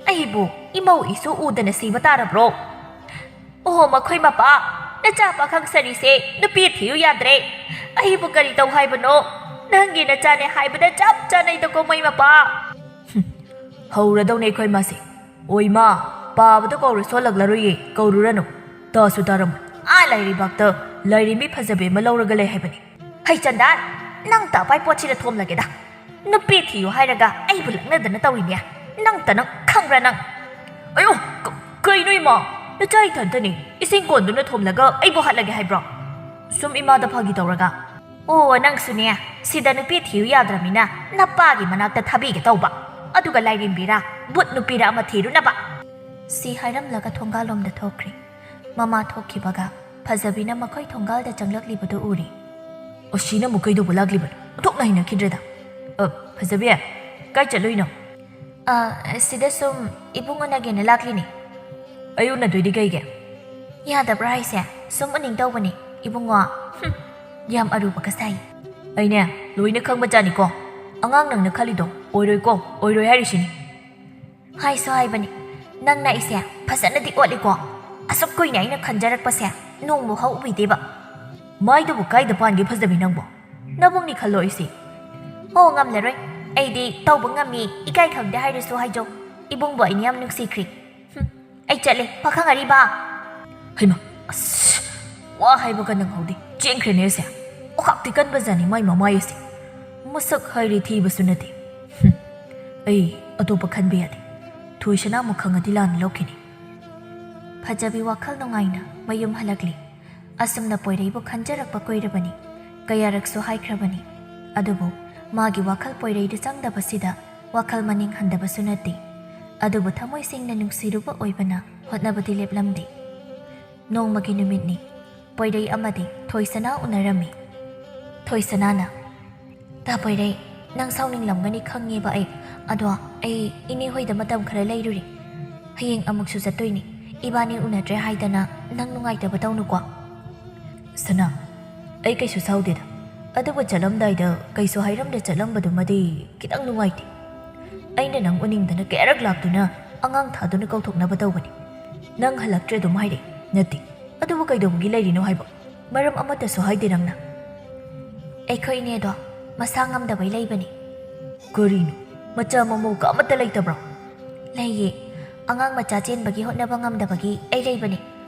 ꯑꯩꯕꯨ ꯏꯃꯧ ꯏꯁꯨ ꯎꯗꯅ ꯁꯤꯕ ꯇꯥꯔꯕ꯭ꯔꯣ? ꯑꯣꯍꯣ, ꯃꯈꯣꯏ ꯃꯄꯥ, ꯅꯆꯥ ꯄꯥꯈꯪ ꯁꯔꯤꯁꯦ ꯅꯨꯄꯤ ꯊꯤꯌꯨ ꯌꯥꯗ꯭ꯔꯦ꯫ ꯑꯩꯕꯨ ꯀꯔꯤ ꯇꯧ ꯍꯥꯏꯕꯅꯣ? ꯅꯪꯒꯤ ꯅꯆꯥꯅꯦ ꯍꯥꯏꯕꯗ ꯆꯞ ꯆꯥꯅꯩꯗꯀꯣ, ꯃꯣꯏ ꯃꯄꯥ꯫ ꯍꯨꯝ, ꯍꯧꯔꯗꯧꯅꯦ ꯑꯩꯈꯣꯏ ꯃꯥꯁꯦ꯫ ꯑꯣꯏ ꯃꯥ, ꯄꯥꯕꯗ ꯀꯧꯔ ꯁꯣꯜꯂꯛꯂꯔꯣꯏꯌꯦ, ꯀꯧꯔꯨꯔꯅꯨ꯫ ꯇꯥꯁꯨ ꯇꯥꯔꯝꯃꯣꯏ꯫ ꯑꯥ ꯂꯥꯏꯔꯤꯕꯥꯛꯇ ꯂꯥꯏꯔꯦꯝꯕꯤ ꯐꯖꯕꯤ ꯑꯃ ꯂꯧꯔꯒ ꯂꯩ ꯍꯥꯏꯕꯅꯤ꯫ ꯍꯩ ꯆꯟꯗꯥꯟ, ꯅꯪ ꯇꯥꯄꯥꯏ ꯄꯣꯠꯁꯤꯗ ꯊꯣꯝꯂꯒꯦꯗ꯫ ꯅꯨꯄꯤ ꯊꯤꯌꯨ ꯍꯥꯏꯔꯒ ꯑꯩꯕꯨ ꯂꯛꯅꯗꯅ ꯇꯧꯔꯤꯅꯦ꯫ ꯅꯪꯇ ꯅꯪ ꯈꯪꯕ꯭ꯔꯥ ꯅꯪ? ꯑꯌꯣ, ꯀ-, ꯀꯩꯅꯣ ꯏꯃꯥ? ꯅꯆꯥ ꯏꯊꯟꯇꯅꯤ꯫ ꯏꯁꯤꯡ ꯀꯣꯟꯗꯨꯅ ꯊꯣꯝꯂꯒ ꯑꯩꯕꯨ ꯍꯥꯠꯂꯒꯦ ꯍꯥꯏꯕ꯭ꯔꯣ? ꯁꯨꯝ ꯏꯃꯥꯗ ꯐꯥꯒꯤ ꯇꯧꯔꯒ꯫ ꯑꯣ, ꯅꯪꯁꯨꯅꯦ, ꯁꯤꯗ ꯅꯨꯄꯤ ꯊꯤꯌꯨ ꯌꯥꯗ꯭ꯔꯃꯤꯅ ꯅꯄꯥꯒꯤ ꯃꯅꯥꯛꯇ ꯊꯥꯕꯤꯒꯦ ꯇꯧꯕ꯫ ꯑꯗꯨꯒ ꯂꯥꯏꯔꯦꯝꯕꯤꯔꯥ, ꯕꯨꯠ ꯅꯨꯄꯤꯔꯥ ꯑꯃ ꯊꯤꯔꯨꯅꯕ꯫ ꯁꯤ ꯍꯥꯏꯔꯝꯂꯒ ꯊꯣꯡꯒꯥꯜꯂꯣꯝꯗ ꯊꯣꯛꯈ꯭ꯔꯦ꯫ ꯃꯃꯥ ꯊꯣꯛꯈꯤꯕꯒ ꯐꯖꯕꯤꯅ ꯃꯈꯣꯏ ꯊꯣꯡꯒꯥꯜꯗ ꯆꯪꯂꯛꯂꯤꯕꯗꯨ ꯎꯔꯦ꯫ ꯑꯁꯤꯅ ꯑꯃꯨꯛ ꯀꯩꯗꯧꯕ ꯂꯥꯛꯂꯤꯕꯅꯣ? ꯑꯣꯟꯊꯣꯛꯅ ꯍꯩꯅꯈꯤꯗ꯭ꯔꯦꯗ꯫ ꯑ, ꯐꯖꯕꯤ, ꯀꯥꯏ ꯆꯠꯂꯨꯏꯅꯣ? ꯑ, ꯁꯤꯗ ꯁꯨꯝ ꯏꯕꯨꯡ ꯎꯅꯒꯦꯅ ꯂꯥꯛꯂꯤꯅꯦ꯫ ꯑꯩ ꯎꯅꯗꯣꯏꯗꯤ ꯀꯩꯒꯤ? ꯌꯥꯗꯕ꯭ꯔꯥ ꯍꯥꯏꯁꯦ? ꯁꯨꯝ ꯎꯅꯤꯡ ꯇꯧꯕꯅꯦ, ꯏꯕꯨꯡꯉꯣ꯫ ꯍꯨꯝ, ꯌꯥꯝ ꯑꯔꯨꯕꯒ ꯁꯥꯏ꯫ ꯑꯩꯅꯦ, ꯂꯣꯏꯅ ꯈꯪꯕꯖꯥꯠꯅꯤꯀꯣ꯫ ꯑꯉꯥꯡ ꯅꯪꯅ ꯈꯜꯂꯤꯗꯣ ꯑꯣꯏꯔꯣꯏꯀꯣ, ꯑꯣꯏꯔꯣꯏ ꯍꯥꯏꯔꯤꯁꯤꯅꯤ꯫ ꯍꯥꯏꯁꯨ ꯍꯥꯏꯕꯅꯤ, ꯅꯪꯅ ꯑꯩꯁꯦ ꯐꯖꯅꯗꯤ ꯑꯣꯠꯂꯤꯀꯣ꯫ ꯑꯁꯨꯛ ꯀꯨꯏꯅ ꯑꯩꯅ ꯈꯟꯖꯔꯛꯄꯁꯦ ꯅꯣꯡꯃ ꯐꯥꯎ ꯎꯕꯤꯗꯦꯕ꯫ ꯃꯥꯏꯗꯨꯕꯨ ꯀꯥꯏꯗ ꯄꯥꯟꯒꯦ ꯐꯖꯕꯤ ꯅꯪꯕꯣ? ꯅꯕꯨꯡꯅꯤ ꯈꯜꯂꯣ ꯑꯩꯁꯦ꯫ ꯑꯣ, ꯉꯝꯂꯔꯣꯏ꯫ ꯑꯩꯗꯤ ꯇꯧꯕ ꯉꯝꯃꯤ, ꯏꯀꯥꯏ ꯈꯪꯗꯦ ꯍꯥꯏꯔꯁꯨ ꯍꯥꯏꯖꯧ꯫ ꯏꯕꯨꯡꯕꯨ ꯑꯩꯅ ꯌꯥꯝ ꯅꯨꯡꯁꯤꯈ꯭ꯔꯦ꯫ ꯍꯨꯝ, ꯑꯩ ꯆꯠꯂꯦ, ꯄꯥꯈꯪ ꯑꯔꯤꯕ꯫ ꯍꯩꯃꯥ, ꯑꯁ꯫ ꯋꯥ ꯍꯥꯏꯕꯒ ꯅꯪꯍꯧꯗꯦ, ꯆꯦꯟꯈ꯭ꯔꯦꯅꯦ ꯑꯁꯦ꯫ ꯑꯣꯈꯥꯛꯇꯤ ꯀꯟꯕꯖꯥꯠꯅꯤ ꯃꯥꯏ ꯃꯃꯥꯏ ꯑꯁꯦ꯫ ꯃꯁꯛ ꯍꯥꯏꯔꯤ ꯊꯤꯕꯁꯨ ꯅꯠꯇꯦ꯫ ꯍꯨꯝ, ꯑꯩ ꯑꯇꯣꯞꯄ ꯈꯟꯕ ꯌꯥꯗꯦ꯫ ꯊꯣꯏꯁꯅꯥ ꯑꯃꯨꯛ ꯈꯪꯉꯗꯤ ꯂꯥꯟꯅ ꯂꯧꯈꯤꯅꯤ꯫ ꯐꯖꯕꯤ ꯋꯥꯈꯜ ꯅꯨꯡꯉꯥꯏꯅ ꯃꯌꯨꯝ ꯍꯜꯂꯛꯂꯤ꯫ ꯑꯁꯨꯝꯅ ꯄꯣꯏꯔꯩꯕꯨ ꯈꯟꯖꯔꯛꯄ ꯀꯨꯏꯔꯕꯅꯤ꯫ ꯀꯌꯥꯔꯛꯁꯨ ꯍꯥꯏꯈ꯭ꯔꯕꯅꯤ꯫ ꯑꯗꯨꯕꯨ ꯃꯥꯒꯤ ꯋꯥꯈꯜ ꯄꯣꯏꯔꯩꯗ ꯆꯪꯗꯕꯁꯤꯗ ꯋꯥꯈꯜ ꯃꯅꯤꯡ ꯍꯟꯗꯕꯁꯨ ꯅꯠꯇꯦ꯫ ꯑꯗꯨꯕꯨ ꯊꯃꯣꯏ ꯁꯦꯡꯅ ꯅꯨꯡꯁꯤꯔꯨꯕ ꯑꯣꯏꯕꯅ ꯍꯣꯠꯅꯕꯗꯤ ꯂꯦꯞꯂꯝꯗꯦ꯫ ꯅꯣꯡꯃꯒꯤ ꯅꯨꯃꯤꯠꯅꯤ꯫ ꯄꯣꯏꯔꯩ ꯑꯃꯗꯤ ꯊꯣꯏꯁꯅꯥ ꯎꯅꯔꯝꯃꯤ꯫ ꯊꯣꯏꯁꯅꯥꯅ, "ꯇꯥ ꯄꯣꯏꯔꯩ, ꯅꯪ ꯁꯥꯎꯅꯤꯡꯂꯝꯒꯅꯤ ꯈꯪꯉꯦꯕ ꯑꯩ꯫ ꯑꯗꯣ ꯑꯩ ꯏꯅꯦ ꯍꯣꯏꯗ ꯃꯇꯝ ꯈꯔ ꯂꯩꯔꯨꯔꯤ꯫ ꯍꯌꯦꯡ ꯑꯃꯨꯛꯁꯨ ꯆꯠꯇꯣꯏꯅꯤ꯫ ꯏꯕꯥꯅꯤ ꯎꯅꯗ꯭ꯔꯦ ꯍꯥꯏꯗꯅ ꯅꯪ ꯅꯨꯡꯉꯥꯏꯇꯕ ꯇꯧꯅꯨꯀꯣ꯫" "ꯁꯅꯥ, ꯑꯩ ꯀꯩꯁꯨ ꯁꯥꯎꯗꯦꯗ꯫ ꯑꯗꯨꯕꯨ ꯆꯠꯂꯝꯗꯥꯏꯗ ꯀꯩꯁꯨ ꯍꯥꯏꯔꯝꯗ ꯆꯠꯂꯝꯕꯗꯨꯃꯗꯤ ꯈꯤꯇꯪ ꯅꯨꯡꯉꯥꯏꯇꯦ꯫ ꯑꯩꯅ ꯅꯪ ꯎꯅꯤꯡꯗꯅ ꯀꯌꯥꯔꯛ ꯂꯥꯛꯇꯨꯅ ꯑꯉꯥꯡ ꯊꯥꯗꯨꯅ ꯀꯧꯊꯣꯛꯅꯕ ꯇꯧꯕꯅꯤ꯫ ꯅꯪ ꯍꯜꯂꯛꯇ꯭ꯔꯦ ꯑꯗꯨꯝ ꯍꯥꯏꯔꯛꯏ꯫ ꯅꯠꯇꯦ, ꯑꯗꯨꯕꯨ ꯀꯩꯗꯧꯕꯒꯤ ꯂꯩꯔꯤꯅꯣ ꯍꯥꯏꯕ? ꯃꯔꯝ ꯑꯃꯠꯇꯁꯨ ꯍꯥꯏꯗꯦ ꯅꯪꯅ꯫" "ꯑꯩꯈꯣꯏ ꯏꯅꯦꯗꯣ ꯃꯁꯥ ꯉꯝꯗꯕꯩ ꯂꯩꯕꯅꯤ꯫" "ꯀꯔꯤꯅꯣ? ꯃꯆꯥ ꯃꯃꯧꯒ ꯑꯃꯠꯇ ꯂꯩꯇꯕ꯭ꯔꯣ?" "ꯂꯩꯌꯦ꯫ ꯑꯉꯥꯡ ꯃꯆꯥ ꯆꯦꯟꯕꯒꯤ ꯍꯣꯠꯅꯕ ꯉꯝꯗꯕꯒꯤ ꯑꯩ ꯂꯩꯕꯅꯤ꯫"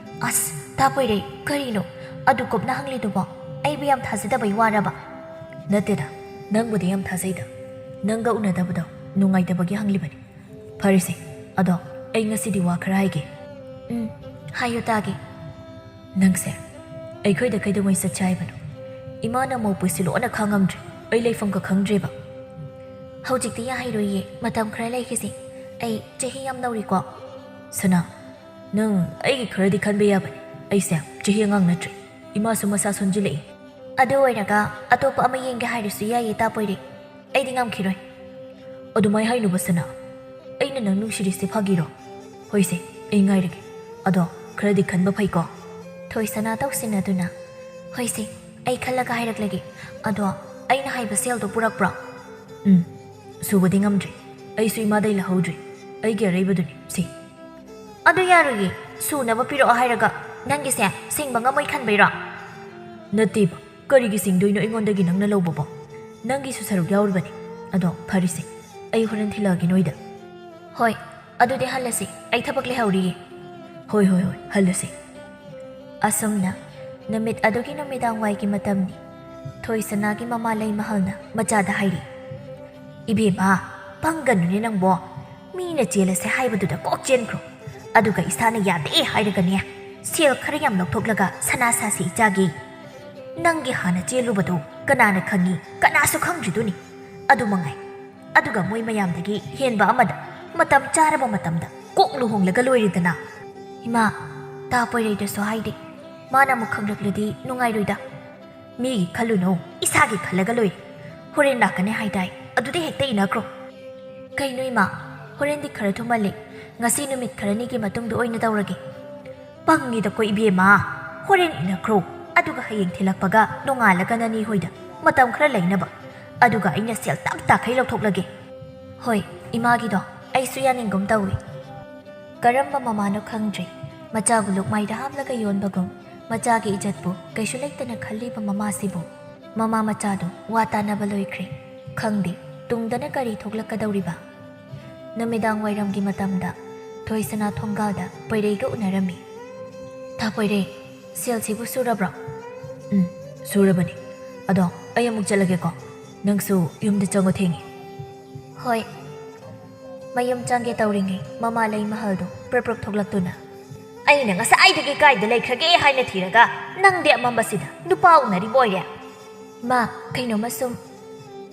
"ꯑꯁ, ꯇꯥ ꯄꯣꯏꯔꯩ, ꯀꯔꯤꯅꯣ ꯑꯗꯨ ꯀꯨꯞꯅ ꯍꯪꯂꯤꯗꯨꯕꯣ? ꯑꯩꯕꯨ ꯌꯥꯝ ꯊꯥꯖꯗꯕꯩ ꯋꯥꯔꯕ?" "ꯅꯠꯇꯦꯗ, ꯅꯪꯕꯨꯗꯤ ꯌꯥꯝ ꯊꯥꯖꯩꯗ꯫ ꯅꯪꯒ ꯎꯅꯗꯕꯗꯣ ꯅꯨꯡꯉꯥꯏꯇꯕꯒꯤ ꯍꯪꯂꯤꯕꯅꯤ꯫ ꯐꯔꯦꯁꯦ, ꯑꯗꯣ ꯑꯩ ꯉꯁꯤꯗꯤ ꯋꯥ ꯈꯔ ꯍꯥꯏꯒꯦ꯫" "ꯎꯝ, ꯍꯥꯏꯌꯨ ꯇꯥꯒꯦ꯫" "ꯅꯪꯁꯦ ꯑꯩꯈꯣꯏꯗ ꯀꯩꯗꯧꯉꯩ ꯆꯠꯁꯦ ꯍꯥꯏꯕꯅꯣ? ꯏꯃꯥꯅ ꯃꯧ ꯄꯨꯁꯤꯜꯂꯣꯅ ꯈꯥꯡꯉꯝꯗ꯭ꯔꯦ꯫ ꯑꯩ ꯂꯩꯐꯝꯒ ꯈꯪꯗ꯭ꯔꯦꯕ꯫" "ꯍꯧꯖꯤꯛꯇꯤ ꯌꯥꯍꯩꯔꯣꯏꯌꯦ, ꯃꯇꯝ ꯈꯔ ꯂꯩꯈꯤꯁꯤ꯫ ꯑꯩ ꯆꯍꯤ ꯌꯥꯝ ꯅꯧꯔꯤꯀꯣ꯫" "ꯁꯅꯥ, ꯅꯪ ꯑꯩꯒꯤ ꯈꯔꯗꯤ ꯈꯟꯕ ꯌꯥꯕꯅꯤ꯫ ꯑꯩꯁꯦ ꯆꯍꯤ ꯑꯉꯥꯡ ꯅꯠꯇ꯭ꯔꯦ꯫ ꯏꯃꯥꯁꯨ ꯃꯁꯥ ꯁꯣꯟꯖꯤꯜꯂꯛꯏ꯫" "ꯑꯗꯨ ꯑꯣꯏꯔꯒ ꯑꯇꯣꯞꯄ ꯑꯃ ꯌꯦꯡꯒꯦ ꯍꯥꯏꯔꯁꯨ ꯌꯥꯏꯌꯦ ꯇꯥ ꯄꯣꯏꯔꯩ꯫ ꯑꯩꯗꯤ ꯉꯝꯈꯤꯔꯣꯏ꯫" "ꯑꯗꯨꯃꯥꯏ ꯍꯥꯏꯅꯨꯕ ꯁꯅꯥ꯫ ꯑꯩꯅ ꯅꯪ ꯅꯨꯡꯁꯤꯔꯤꯁꯦ ꯐꯥꯒꯤꯔꯣ? ꯍꯣꯏꯁꯦ, ꯑꯩ ꯉꯥꯏꯔꯒꯦ꯫ ꯑꯗꯣ ꯈꯔꯗꯤ ꯈꯟꯕ ꯐꯩꯀꯣ꯫" ꯊꯣꯏꯁꯅꯥ ꯇꯧꯁꯤꯟꯅꯗꯨꯅ, "ꯍꯣꯏꯁꯦ, ꯑꯩ ꯈꯜꯂꯒ ꯍꯥꯏꯔꯛꯂꯒꯦ꯫ ꯑꯗꯣ ꯑꯩꯅ ꯍꯥꯏꯕ ꯁꯦꯜꯗꯣ ꯄꯨꯔꯛꯄ꯭ꯔꯣ?" "ꯎꯝ, ꯁꯨꯕꯗꯤ ꯉꯝꯗ꯭ꯔꯤ꯫ ꯑꯩꯁꯨ ꯏꯃꯥꯗꯩ ꯂꯧꯍꯧꯗ꯭ꯔꯤ꯫ ꯑꯩꯒꯤ ꯑꯔꯩꯕꯗꯨꯅꯤ ꯁꯤ꯫" "ꯑꯗꯨ ꯌꯥꯔꯣꯏꯌꯦ꯫ ꯁꯨꯅꯕ ꯄꯤꯔꯛꯑꯣ ꯍꯥꯏꯔꯒ ꯅꯪꯒꯤꯁꯦ ꯁꯤꯡꯕ ꯉꯝꯃꯣꯏ ꯈꯟꯕꯩꯔꯣ?" "ꯅꯠꯇꯦꯕ, ꯀꯔꯤꯒꯤ ꯁꯤꯡꯗꯣꯏꯅꯣ ꯑꯩꯉꯣꯟꯗꯒꯤ ꯅꯪꯅ ꯂꯧꯕꯕꯣ? ꯅꯪꯒꯤꯁꯨ ꯁꯔꯨꯛ ꯌꯥꯎꯔꯤꯕꯅꯤ꯫ ꯑꯗꯣ ꯐꯔꯦꯁꯦ, ꯑꯩ ꯍꯣꯔꯦꯟ ꯊꯤꯜꯂꯛꯑꯒꯦ ꯅꯣꯏꯗ꯫" "ꯍꯣꯏ, ꯑꯗꯨꯗꯤ ꯍꯜꯂꯁꯤ, ꯑꯩ ꯊꯕꯛ ꯂꯩꯍꯧꯔꯤꯌꯦ꯫" "ꯍꯣꯏ, ꯍꯣꯏ, ꯍꯣꯏ, ꯍꯜꯂꯁꯤ꯫" ꯑꯁꯨꯝꯅ ꯅꯨꯃꯤꯠ ꯑꯗꯨꯒꯤ ꯅꯨꯃꯤꯗꯥꯡ ꯋꯥꯏꯒꯤ ꯃꯇꯝꯅꯤ꯫ ꯊꯣꯏꯁꯅꯥꯒꯤ ꯃꯃꯥ ꯂꯩꯃꯍꯜꯅ ꯃꯆꯥꯗ ꯍꯥꯏꯔꯤ, "ꯏꯕꯦꯝꯃ, ꯄꯪꯒꯅꯨꯅꯦ ꯅꯪꯕꯣ꯫ ꯃꯤꯅ ꯆꯦꯜꯂꯁꯦ ꯍꯥꯏꯕꯗꯨꯗ ꯀꯣꯛ ꯆꯦꯟꯈ꯭ꯔꯣ꯫ ꯑꯗꯨꯒ ꯏꯁꯥꯅ ꯌꯥꯗꯦ ꯍꯥꯏꯔꯒꯅꯦ, ꯁꯦꯜ ꯈꯔ ꯌꯥꯝ ꯂꯧꯊꯣꯛꯂꯒ ꯁꯅꯥ ꯁꯥꯁꯤ ꯏꯆꯥꯒꯤ꯫ ꯅꯪꯒꯤ ꯍꯥꯟꯅ ꯆꯦꯜꯂꯨꯕꯗꯣ ꯀꯅꯥꯅ ꯈꯪꯉꯤ, ꯀꯅꯥꯁꯨ ꯈꯪꯗ꯭ꯔꯤꯗꯨꯅꯤ꯫ ꯑꯗꯨ ꯃꯉꯥꯏ꯫ ꯑꯗꯨꯒ ꯃꯣꯏ ꯃꯌꯥꯝꯗꯒꯤ ꯍꯦꯟꯕ ꯑꯃꯗ ꯃꯇꯝ ꯆꯥꯔꯕ ꯃꯇꯝꯗ ꯀꯣꯛ ꯂꯨꯍꯣꯡꯂꯒ ꯂꯣꯏꯔꯦꯗꯅ꯫" "ꯏꯃꯥ, ꯇꯥ ꯄꯣꯏꯔꯩꯗꯁꯨ ꯍꯥꯏꯗꯦ꯫ ꯃꯥꯅ ꯑꯃꯨꯛ ꯈꯪꯂꯛꯂꯗꯤ ꯅꯨꯡꯉꯥꯏꯔꯣꯏꯗ꯫" "ꯃꯤꯒꯤ ꯈꯜꯂꯨꯅꯨ, ꯏꯁꯥꯒꯤ ꯈꯜꯂꯒ ꯂꯣꯏꯔꯦ꯫ ꯍꯣꯔꯦꯟ ꯂꯥꯛꯀꯅꯤ ꯍꯥꯏꯗꯥꯏ, ꯑꯗꯨꯗ ꯍꯦꯛꯇ ꯏꯟꯅꯈ꯭ꯔꯣ꯫" "ꯀꯩꯅꯣ ꯏꯃꯥ, ꯍꯣꯔꯦꯟꯗꯤ ꯈꯔ ꯊꯨꯃꯜꯂꯦ꯫ ꯉꯁꯤ ꯅꯨꯃꯤꯠ ꯈꯔꯅꯤꯒꯤ ꯃꯇꯨꯡꯗ ꯑꯣꯏꯅ ꯇꯧꯔꯒꯦ꯫" "ꯄꯪꯉꯤꯗꯀꯣ ꯏꯕꯦꯝꯃ, ꯍꯣꯔꯦꯟ ꯏꯟꯅꯈ꯭ꯔꯣ꯫ ꯑꯗꯨꯒ ꯍꯌꯦꯡ ꯊꯤꯜꯂꯛꯄꯒ ꯅꯣꯡꯉꯥꯜꯂꯒ ꯅꯅꯤ ꯍꯣꯏꯗ ꯃꯇꯝ ꯈꯔ ꯂꯩꯅꯕ꯫ ꯑꯗꯨꯒ ꯑꯩꯅ ꯁꯦꯜ ꯇꯞ ꯇꯥꯈꯩ ꯂꯧꯊꯣꯛꯂꯒꯦ꯫" "ꯍꯣꯏ, ꯏꯃꯥꯒꯤꯗꯣ ꯑꯩꯁꯨ ꯌꯥꯅꯤꯡꯒꯨꯝ ꯇꯧꯏ꯫" ꯀꯔꯝꯕ ꯃꯃꯥꯅꯣ ꯈꯪꯗ꯭ꯔꯦ, ꯃꯆꯥꯕꯨ ꯂꯨꯛꯃꯥꯏꯗ ꯍꯥꯞꯂꯒ ꯌꯣꯟꯕꯒꯨꯝ ꯃꯆꯥꯒꯤ ꯏꯖꯠꯄꯨ ꯀꯩꯁꯨ ꯂꯩꯇꯅ ꯈꯜꯂꯤꯕ ꯃꯃꯥꯁꯤꯕꯨ꯫ ꯃꯃꯥ ꯃꯆꯥꯗꯨ ꯋꯥ ꯇꯥꯅꯕ ꯂꯣꯏꯈ꯭ꯔꯦ꯫ ꯈꯪꯗꯦ ꯇꯨꯡꯗꯅ ꯀꯔꯤ ꯊꯣꯛꯂꯛꯀꯗꯧꯔꯤꯕ꯫ ꯅꯨꯃꯤꯗꯥꯡ ꯋꯥꯏꯔꯝꯒꯤ ꯃꯇꯝꯗ ꯊꯣꯏꯁꯅꯥ ꯊꯣꯡꯒꯥꯜꯗ ꯄꯣꯏꯔꯩꯒ ꯎꯅꯔꯝꯃꯤ꯫ "ꯇꯥ ꯄꯣꯏꯔꯩ, ꯁꯦꯜꯁꯤꯕꯨ ꯁꯨꯔꯕ꯭ꯔꯣ?" "ꯎꯝ, ꯁꯨꯔꯕꯅꯤ꯫ ꯑꯗꯣ ꯑꯩ ꯑꯃꯨꯛ ꯆꯠꯂꯒꯦꯀꯣ꯫ ꯅꯪꯁꯨ ꯌꯨꯝꯗ ꯆꯪꯉꯣ, ꯊꯦꯡꯉꯦ꯫" "ꯍꯣꯏ꯫" ꯃꯌꯨꯝ ꯆꯪꯒꯦ ꯇꯧꯔꯤꯉꯩ ꯃꯃꯥ ꯂꯩꯃꯍꯜꯗꯨ ꯄ꯭ꯔꯞ ꯄ꯭ꯔꯞ ꯊꯣꯛꯂꯛꯇꯨꯅ, "ꯑꯩꯅ ꯉꯁꯥꯏꯗꯒꯤ ꯀꯥꯏꯗ ꯂꯩꯈ꯭ꯔꯒꯦ ꯍꯥꯏꯅ ꯊꯤꯔꯒ ꯅꯪꯗꯤ ꯑꯃꯝꯕꯁꯤꯗ ꯅꯨꯄꯥ ꯎꯅꯔꯤꯕ ꯑꯣꯏꯔꯦ꯫" "ꯃꯥ, ꯀꯩꯅꯣꯝꯃ ꯁꯨꯝ꯫"